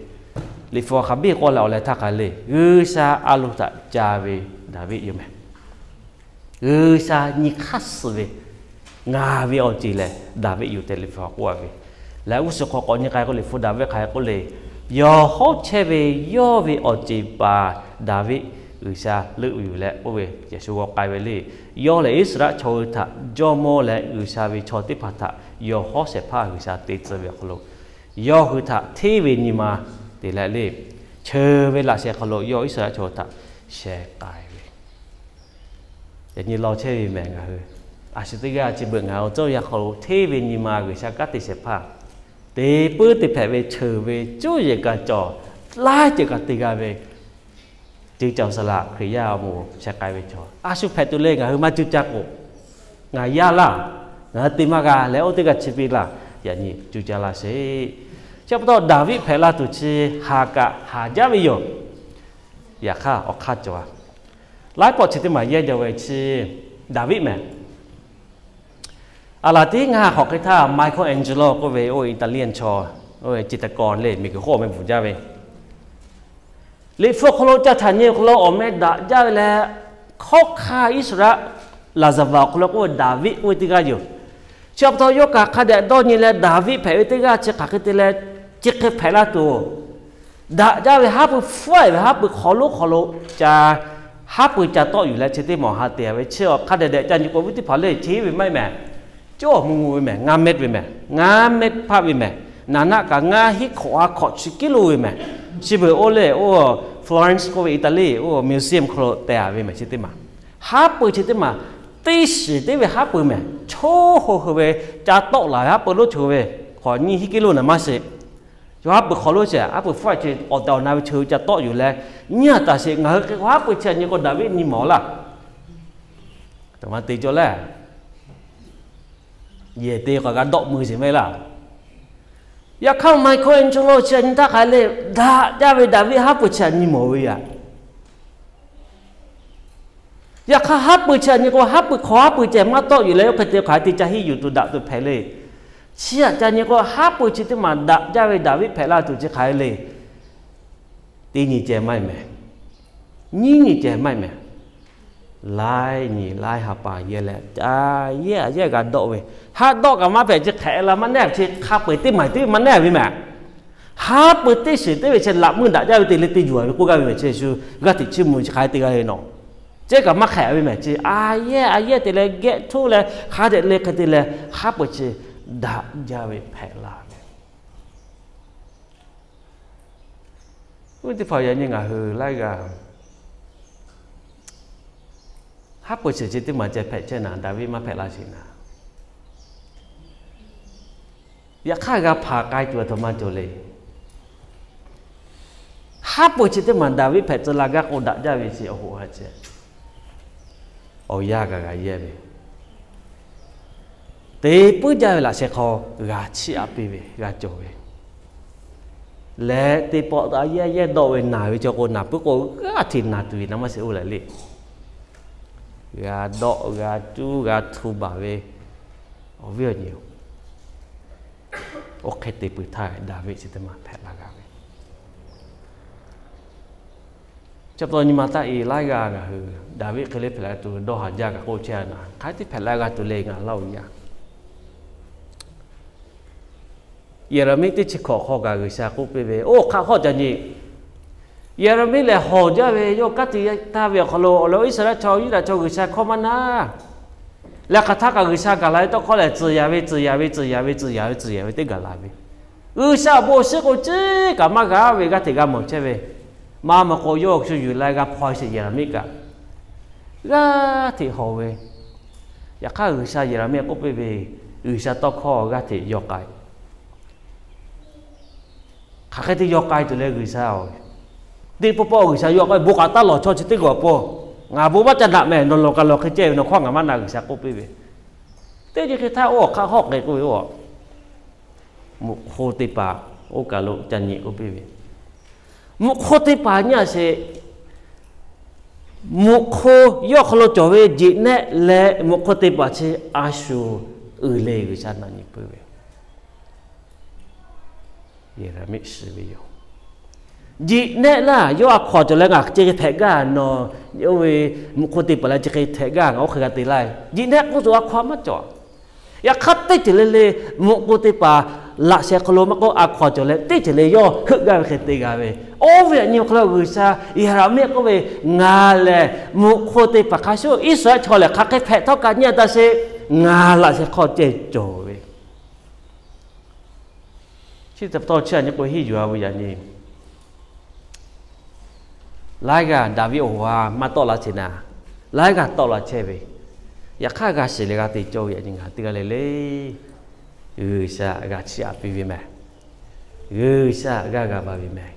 Liꞈ hpu hk'aˬ biˇ k'oˆ leh awˬ leh htaˇ hk'a le, G'uiˬsha a loˍ htaꞈ ca ve Daˍviˆ yoˬ meh. G'uiˬsha nyi hk'aˇ suh ve, ngaˬ ve awˬ ceˬ lehˬ Daˍviˆ yoˬ tehꞈ Liꞈ hpu k'oˆ a ve. Leh g'uˇ suhˍ hk'aw k'awꞈ nyi k'ai k'o Liꞈ hpu Daˍviˆ hk'aˬ hk'e k'oˆ le, yawˬ hawˉ chehˇ ve yawˇ ve awˬ ceˬ paˍ Daˍviˆ G'uiˬsha leuˆ ve yoˬ leh k'oˆ ve, Yeˍsuˆ g'aw k'ai ve le. Yawˇ lehˬ Iˉsaˍreˍlaˆ chaw hui htaꞈ jawˇmawˇ leh G'uiˬsha ve chaw teˇ hpaˍ htaꞈ yawˬ hawˉ shehˍ hpaˇ G'uiˬsha te tcuh ve awˬ hk'aw lo, yawˇ hui htaꞈ hteˇ ve nyi ma te leh le, cheuˬ ve laꞈ sheh hk'aw lo yawˇ Iˉsaˍreˍlaˆ chaw hui htaꞈ sheh k'ai ve. Yaꞈ nyi law chehˇ ve mehˬ ngaˬ hui, a shu teˇ g'aˇ chi beuꞈ ngaˬ hui tcuh yaˇ hk'aw lo hteˇ ve nyi ma G'uiˬsha kanˉ te shehˍ hpaˇ, teˇ puiˉ teˇ hpehꞈ ve cheuˬ ve cuˇ yiˍ kaꞈ cawˬ, laiˉ ceuˬ kaꞈ te g'a ve, ceˇ ca saˍ laꞈ Hkriꞈ yaˇ awˬ moˍ sheh k'ai ve chaw a shu hpehꞈ tuˬ le. Ngaˬ hui maˇ cuˇ caˇ k'o, ngaˬ yaˇ laˇ, ngaˬ hui te maˇ g'a leh oˇ teˇ g'aˇ chi piˇ laˇ. Yaꞈ nyi cuˇ caˇ laˇ sheˍ. Chi pa taw Daˍviˆ hpehꞈ la tuˬ chi haˍ kaꞈ haˍ jaˇ ve yoˬ. Yaꞈ hk'aˇ awˬ hk'aˇ cawˬ a, laiˉ pawˆ chi teˇ maˬ yehˇ jaw ve chi Daˍviˆ mehˬ. A laˬ tiˉ ngaˬ hk'awꞈ hk'e htaˇ Michelangelo k'oˆ ve oˇ Italian chaw, oˇ ve จิตรกร le, miˬguiˬ hk'oˆ awˬ meh bvuhˬ jaˇ ve, Liꞈ hpu awˬ hk'aw lo ca htaꞈ nyi awˬ hk'aw lo awˬ meh daꞈ jaˇ ve leh, hkawˇ hk'aˇ Iˉsaˍreˍlaˆ laˍzaˍvaˍ awˬ hk'aw lo k'oˆ ve Daˍviˆ k'oˆ ve teˇ g'aˇ yoˬ. Chi pa taw yawˇ kaꞈ hk'a dehꞈ dawˇ nyi leh Daˍviˆ hpehꞈ ve teˇ g'aˇ chi hk'aˬ hk'e te leh, chi hk'e hpehꞈ la tuˬ, daꞈ jaˇ ve haˉ pui hpfuhˆ ve haˉ pui hk'aw lonˉ hk'aw lo ca, haˉ pui ca tawˆ yuˬ leh chi teˇ maˬ awˬ ha te ve chi hk'a dehꞈ dehꞈ ca nyi k'o awˬ viˉ teˇ hpaˍ le, chi ve maˇ heˆ mehˬ. Cawˇ mvuh mvuh ve mehˬ, ngaˇ mehˆ ve mehˬ, ngaˇ mehˆ hpaˆ ve mehˬ, naˍ naˆ kaꞈ ngaˇ hinˉ hk'awꞈ ha hk'awꞈ chi kiˉ lo ve mehˬ. Chi beuꞈ oˇ lehˬ oˇ Florence k'oˆ ve Italy oˇ museum hk'aw lo teh a ve mehˬ. Chi teˇ maˬ, haˉ pui chi teˇ maˬ, teˇ shiˍ teˇ ve haˉ pui mehˬ. Choˇ ho hui ve ca tawˆ laˬ ve haˉ pui lonˉ choˬ ve, hk'awꞈ nyiˇ hinˉ kiˉ lo naˍ maˇ sheˍ. Yawˇ haˉ pui hk'aw lonˉ sheˍ, haˉ pui hpfuhˆ chi awˬ tehˬ awˬ na ve chaw hui ca tawˆ yuˬ leh, nyiˇ a taˍ sheˍ. Ngaˬ hui hk'e k'o haˉ pui chi htaꞈ nyi k'o Daˍviˆ nyi mawˬ laˇ. Taꞈ ma te cawˇ leh, yehˬ te k'awꞈ g'a dawˆ mui sheˍ maˇ heˆ laˇ. Yaꞈ hk'aˇ Michelangelo chi htaꞈ nyi htaˇ hk'a le, daꞈ jaˇ ve Daˍviˆ haˉ pui chi htaꞈ nyi mawˬ ve yaꞈ. Yaꞈ hk'aˇ haˉ pui chi htaꞈ nyi k'o, haˉ pui hk'awꞈ haˉ pui ceh maˇ tawˆ yuˬ leh oˇ hk'e te hk'aˬ hk'e te ca hiˉ yuˬ tuˬ daꞈ tuˬ hpehꞈ le. Chi htaꞈ ca nyi k'o, haˉ pui chi teˇ maˬ daꞈ jaˇ ve Daˍviˆ hpehꞈ la tuˬ chi hk'aˬ hk'e le. Teˇ nyi ceh maˇ heˆ mehˬ. Nyiˇ nyi ceh maˇ heˆ mehˬ. Laiˉ nyi laiˉ ha pa yehˇ leh ca yehˇ a yehˇ g'a dawˆ ve, haˉ dawˆ kaꞈ maˇ hpehꞈ, chi hk'ehꞈ la maˇ nehˉ, chi hk'a peu-eˬ teˇ maˬ teˇ ve maˇ nehˉ ve mehˬ. Haˉ pui teˇ shiˍ teˇ ve chi laꞈ meuˇ daꞈ jaˇ ve te leh te yuˬ a ve k'oˆ gaˇ ve mehˬ. Chi shu g'aˇ hteꞈ chiˇ mvuh chi hk'aˬ hk'e te g'a le nawˬ, ceh kaꞈ maˇ hk'ehꞈ ve mehˬ. Chi a yehˇ a yehˇ te leh geh htuˉ leh hk'a dehꞈ le hk'e te leh haˉ pui chi daꞈ jaˇ ve hpehꞈ la ve. Oˇ ve teˇ hpaˍ yaꞈ nyi ngaˬ hui laiˉ g'aˇ haˉ pui chi chi teˇ maˬ ceh hpehꞈ chehˇ naˍ, Daˍviˆ maˇ hpehꞈ laˇ sheˍ naˍ. Yaꞈ hk'aˇ g'a hpanˍ k'ai tuˬ a htoꞈ ma cawˬ le. Haˉ pui chi teˇ maˬ Daˍviˆ hpehꞈ tcuh la gaˇ k'o daꞈ jaˇ ve chi awˬ hoꞈ ha ceh. Awˬ yanˇ kaꞈ g'a yehˇ ve, te puiˉ jaˇ ve laꞈ sheh hk'aw g'a chiˇ aꞈ piˇ ve g'a cawˬ ve leh, teˇ pawˆ a yehˇ a yehˇ dawˆ ve naˬ ve chaw k'o naˬ puiˉ k'o g'aˇ hteꞈ naˬ tuˬ ve naˍ maˇ sheˍ oˇ leh le. G'a dawˆ g'a cuˇ g'a htu baˬ ve awˬ viˉ awˬ nyi-oˬ, oˇ hk'e te peuˬ htaˇ Daˍviˆ chi teˇ maˬ hpehꞈ la g'a ve. Chi pa taw nyi ma taˆ e laiˉ g'aˇ ngaˬ hui Daˍviˆ hk'e le hpehꞈ la tuˬ dawˇ haˍ jaˇ kaꞈ k'oˆ chehˇ a naˍ, hk'aˬ hk'e te hpehꞈ la g'a tuˬ le ngaˬ laˇ-oˬ yaˇ. Yeˍraˍmiˆ teˇ chi hkawꞈ hk'aw kaꞈ G'uiˬsha k'oˆ piˇ ve, oˇ hk'aˆ hk'awˆ ca nyi. Yeˍraˍmiˆ lehˬ hawˬ jaˇ ve yawˇ kanˉ te taˍ ve awˬ hk'aw lo awˬ lawn Iˉsaˍreˍlaˆ chaw Yuˇdaꞈ chaw G'uiˬsha hkawˇ maˇ na leh hk'aˬ htaˇ kaꞈ G'uiˬsha gaˬ la ve tawˇ hkawˇ lehˬ, tcuhˍ yaˍ ve, tcuhˍ yaˍ ve, tcuhˍ yaˍ ve, tcuhˍ yaˍ ve, tcuhˍ yaˍ ve teˇ gaˬ la ve. G'uiˬsha awˬ bon awˬ shinˉ k'o ceˇ kaꞈ maˇ g'a ve g'aˇ hteꞈ g'a mawˬ chehˇ ve. Maˇ maw k'o yawˇ shu yuˬ la g'a hpaw sheˍ Yeˍraˍmiˆ kaꞈ g'aˇ hteꞈ hawˬ ve. Yaꞈ hk'aˇ G'uiˬsha Yeˍraˍmiˆ k'oˆ piˇ ve, G'uiˬsha tawˇ hkawˇ g'aˇ hteꞈ yaw k'ai. Hk'aˬ hk'e te yaw k'ai tuˬ leh G'uiˬsha-oˬ, teˇ pawˆ pawˆ G'uiˬsha yaw k'ai bon k'aꞈ taˇ lawˬ chaw chi teˇ g'aˇ awˬ pon, ngaˬ bon maˇ ca naꞈ mehˬ, nawˬ lawˬ kaꞈ lawˬ hk'e ceh ve nawˬ hkawˇ ngaˬ maˇ na, G'uiˬsha k'oˆ piˇ ve. Teˇ nyi hk'e htaˇ oˇ awˬ hk'aˆ hawˆ k'ai k'oˆ ve, oˇ mvuhꞈ hk'oˆ teˇ hpaˍ oˇ kaˬ lo ca nyi k'oˆ piˇ ve, mvuhꞈ hk'oˆ teˇ hpaˍ nyi a sheˍ. Mvuhꞈ hk'oˆ yawˇ hk'aw lo cawˬ ve jeꞈ nehˆ leh mvuhꞈ hk'oˆ teˇ hpaˍ chi a shu uiˍ le G'uiˬsha naꞈ nyi puiˉ ve. Jeꞈ nehˆ laˇ yawˇ a hkaw-anˬ cawˬ leh ngaˬ chi hk'e hpehꞈ gaˇ nawˬ, oˇ ve mvuhꞈ hk'oˆ teˇ hpaˍ leh chi hk'e hpehꞈ gaˇ ngaˬ oˇ hk'e g'a te laˇ. Jeꞈ nehˆ k'oˆ tuˬ a hkaw-anˬ maˇ cawˬ. Yaꞈ hk'aˇ teˇ ceuˬ le le mvuhꞈ hk'oˆ teˇ hpaˍ laꞈ sheh hk'aw lo maˇ k'oˆ, a hkaw-anˬ cawˬ leh teˇ ceuˬ le yawˇ heuˆ gaˇ ve hk'e te g'a ve. Oˇ ve yaꞈ nyi awˬ hk'aw lo G'uiˬsha Yeˍraˍmiˆ k'oˆ ve, Ngaˬ lehˬ mvuhꞈ hk'oˆ teˇ hpaˍ hk'a shuˍ Iˉsaˍreˍlaˆ chaw lehˬ hk'aˬ hk'e hpehꞈ htawˇ kaꞈ nyi a taˇ sheˍ, ngaˬ laꞈ sheh hk'aw ceh cawˬ ve. Chi teˇ pa taw chi a nyi k'o hiˉ yuˬ a ve yaꞈ nyi laiˉ g'aˇ Daˍviˆ awˬ ha maˇ tawˆ la sheˍ naˍ, laiˉ g'aˇ tawˆ la chehˇ ve. Yaꞈ hk'aˇ g'a shiˍ leh g'a te cawˇ ve yaꞈ nyi ngaˬ teˇ g'aˇ le le G'uiˬsha g'a chiˇ aꞈ piˇ ve mehˬ. G'uiˬsha g'aˇ g'a ba ve mehˬ.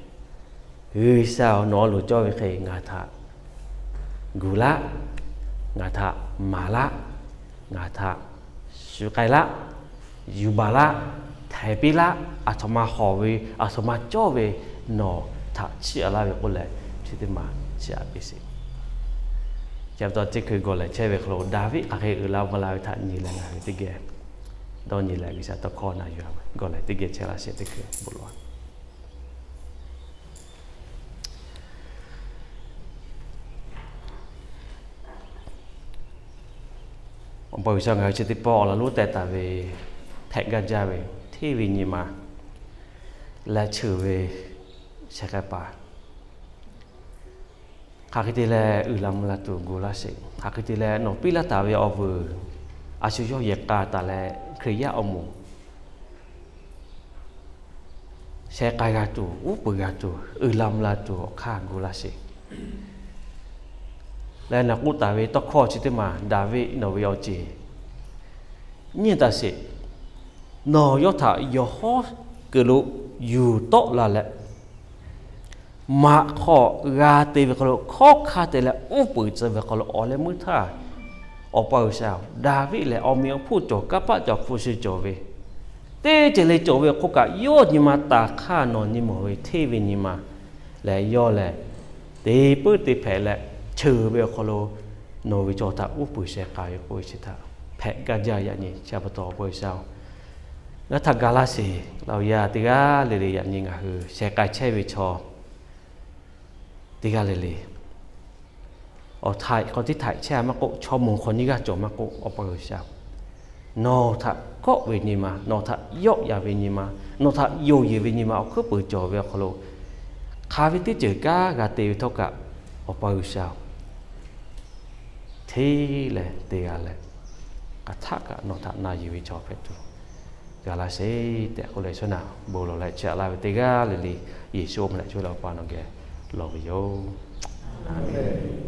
G'uiˬsha-oˬ, nawˬ a loˍ cawˇ ve hk'e ngaˬ htaꞈ gu laˆ, ngaˬ htaꞈ maˍ laˆ, ngaˬ htaꞈ shu k'ai laˆ, yuˬ baˬ laˆ, htaiˍ piˇ laˆ, aˬ htoꞈ ma hawˬ ve, aˬ htoꞈ ma cawˇ ve nawˬ htaꞈ chiˇ aꞈ laˇ ve k'oˆ leh, chi teˇ maˬ chiˇ aꞈ piˇ sheˍ. Chi pa taw teˇ hkui gawˬ lehˬ chehˇ ve hk'aw lo Daˍviˆ hk'aˬ hk'e uiˍ la mvuh la ve htaꞈ nyi leh ngaˬ hui teˇ geh dawˇ nyi leh G'uiˬsha tawˇ hkawˇ na yuˬ gawˬ lehˬ teˇ geh chehˇ laˇ sheˍ teˇ hkui bon lawˬ. Awˬ pa G'uiˬsha, ngaˬ hui chi teˇ pawˆ awˬ laꞈ lonˉ teh taˍ ve hpehꞈ gaˇ jaˇ ve hteˇ ve nyi ma leh cheuˬ ve sheh k'ai paˍ hk'aˬ hk'e te leh uiˍ la mvuh la tuˬ gu laˇ sheˍ. Hk'aˬ hk'e te leh nawˬ piˇ laˇ taˍ ve awˬ vuiˬ a shu yawˇ yehˬ k'a taˍ leh Hkriꞈ yaˇ awˬ moˍ sheh k'ai g'a tuˬ, uˉ peunˍ g'a tuˬ, uiˍ la mvuh la tuˬ awˬ hk'aˇ gu laˇ sheˍ. Leh nawˬ k'oˆ taˍ ve tawˇ hkawˇ chi teˇ maˬ Daˍviˆ nawˬ ve awˬ ceˬ nyi taˇ sheˍ. Nawˬ yawˇ htaꞈ yawˬ hawˉ kuiˬ lo yuˬ tawˆ la leh, maꞈ hk'aw g'a te ve hk'aw lo hkawˉ hkanˇ te leh uˉ peunˍ tcuh ve hk'aw lo awˬ leh meuˇ htaˇ, Awˬ pa G'uiˬsha-oˬ, Daˍviˆ lehˬ awˬ meꞈ awˬ hponˇ cawˬ, kanˇ paˆ cawˬ, hpu shi cawˬ ve, teˇ ceuˬ le cawˬ ve awˬ hk'oˆ kaꞈ, yawˇ nyi ma taˍ hk'aˇ nawˬ nyi mawˬ ve hteˇ ve nyi ma lehˬ, yawˇ lehˬ te puiˉ te hpehꞈ leh cheuˬ ve awˬ hk'aw lo nawˬ ve chaw htaꞈ uˉ peunˍ sheh k'ai ve k'oˆ ve chi htaꞈ hpehꞈ gaˇ jaˇ yaꞈ nyi. Chi pa taw Awˬ pa G'uiˬsha-oˬ, ngaˬ htaꞈ ga laˇ sheˍ. Laˇ oˬ yaˇ teˇ g'aˇ le le yaꞈ nyi ngaˬ hui sheh k'ai chehˇ ve chaw teˇ g'aˇ le le, awˬ htaiꞈ hk'aw teˇ htaiꞈ chehˇ a maˇ k'oˆ, chaw moˍ hk'aw nyiˇ g'aˇ cawˬ maˇ k'oˆ, Awˬ pa G'uiˬsha, nawˬ htaꞈ kawˆ ve nyi ma, nawˬ htaꞈ yawˆ yan ve nyi ma, nawˬ htaꞈ yonˍ yeˬ ve nyi ma awˬ hkuiˉ peuˬ cawˬ ve awˬ hk'aw lo, hk'aˬ ve teˇ ceuˬ kanˉ g'a te ve htawˇ kaꞈ, Awˬ pa G'uiˬsha-oˬ, hteˇ leh te g'a leh, hk'aˬ htaˆ kaꞈ nawˬ htaꞈ na yuˬ ve chaw hpehꞈ tuˬ ga laˇ sheˍ tehꞈ k'oˆ leh, chaw naˬ bon lawˬ leh chiˇ aꞈ laˇ ve teˇ g'aˇ le le, Yeˍsuˆ awˬ meh leh chaw leh Awˬ pa nawˬ geh lawˬ ve yoˬ.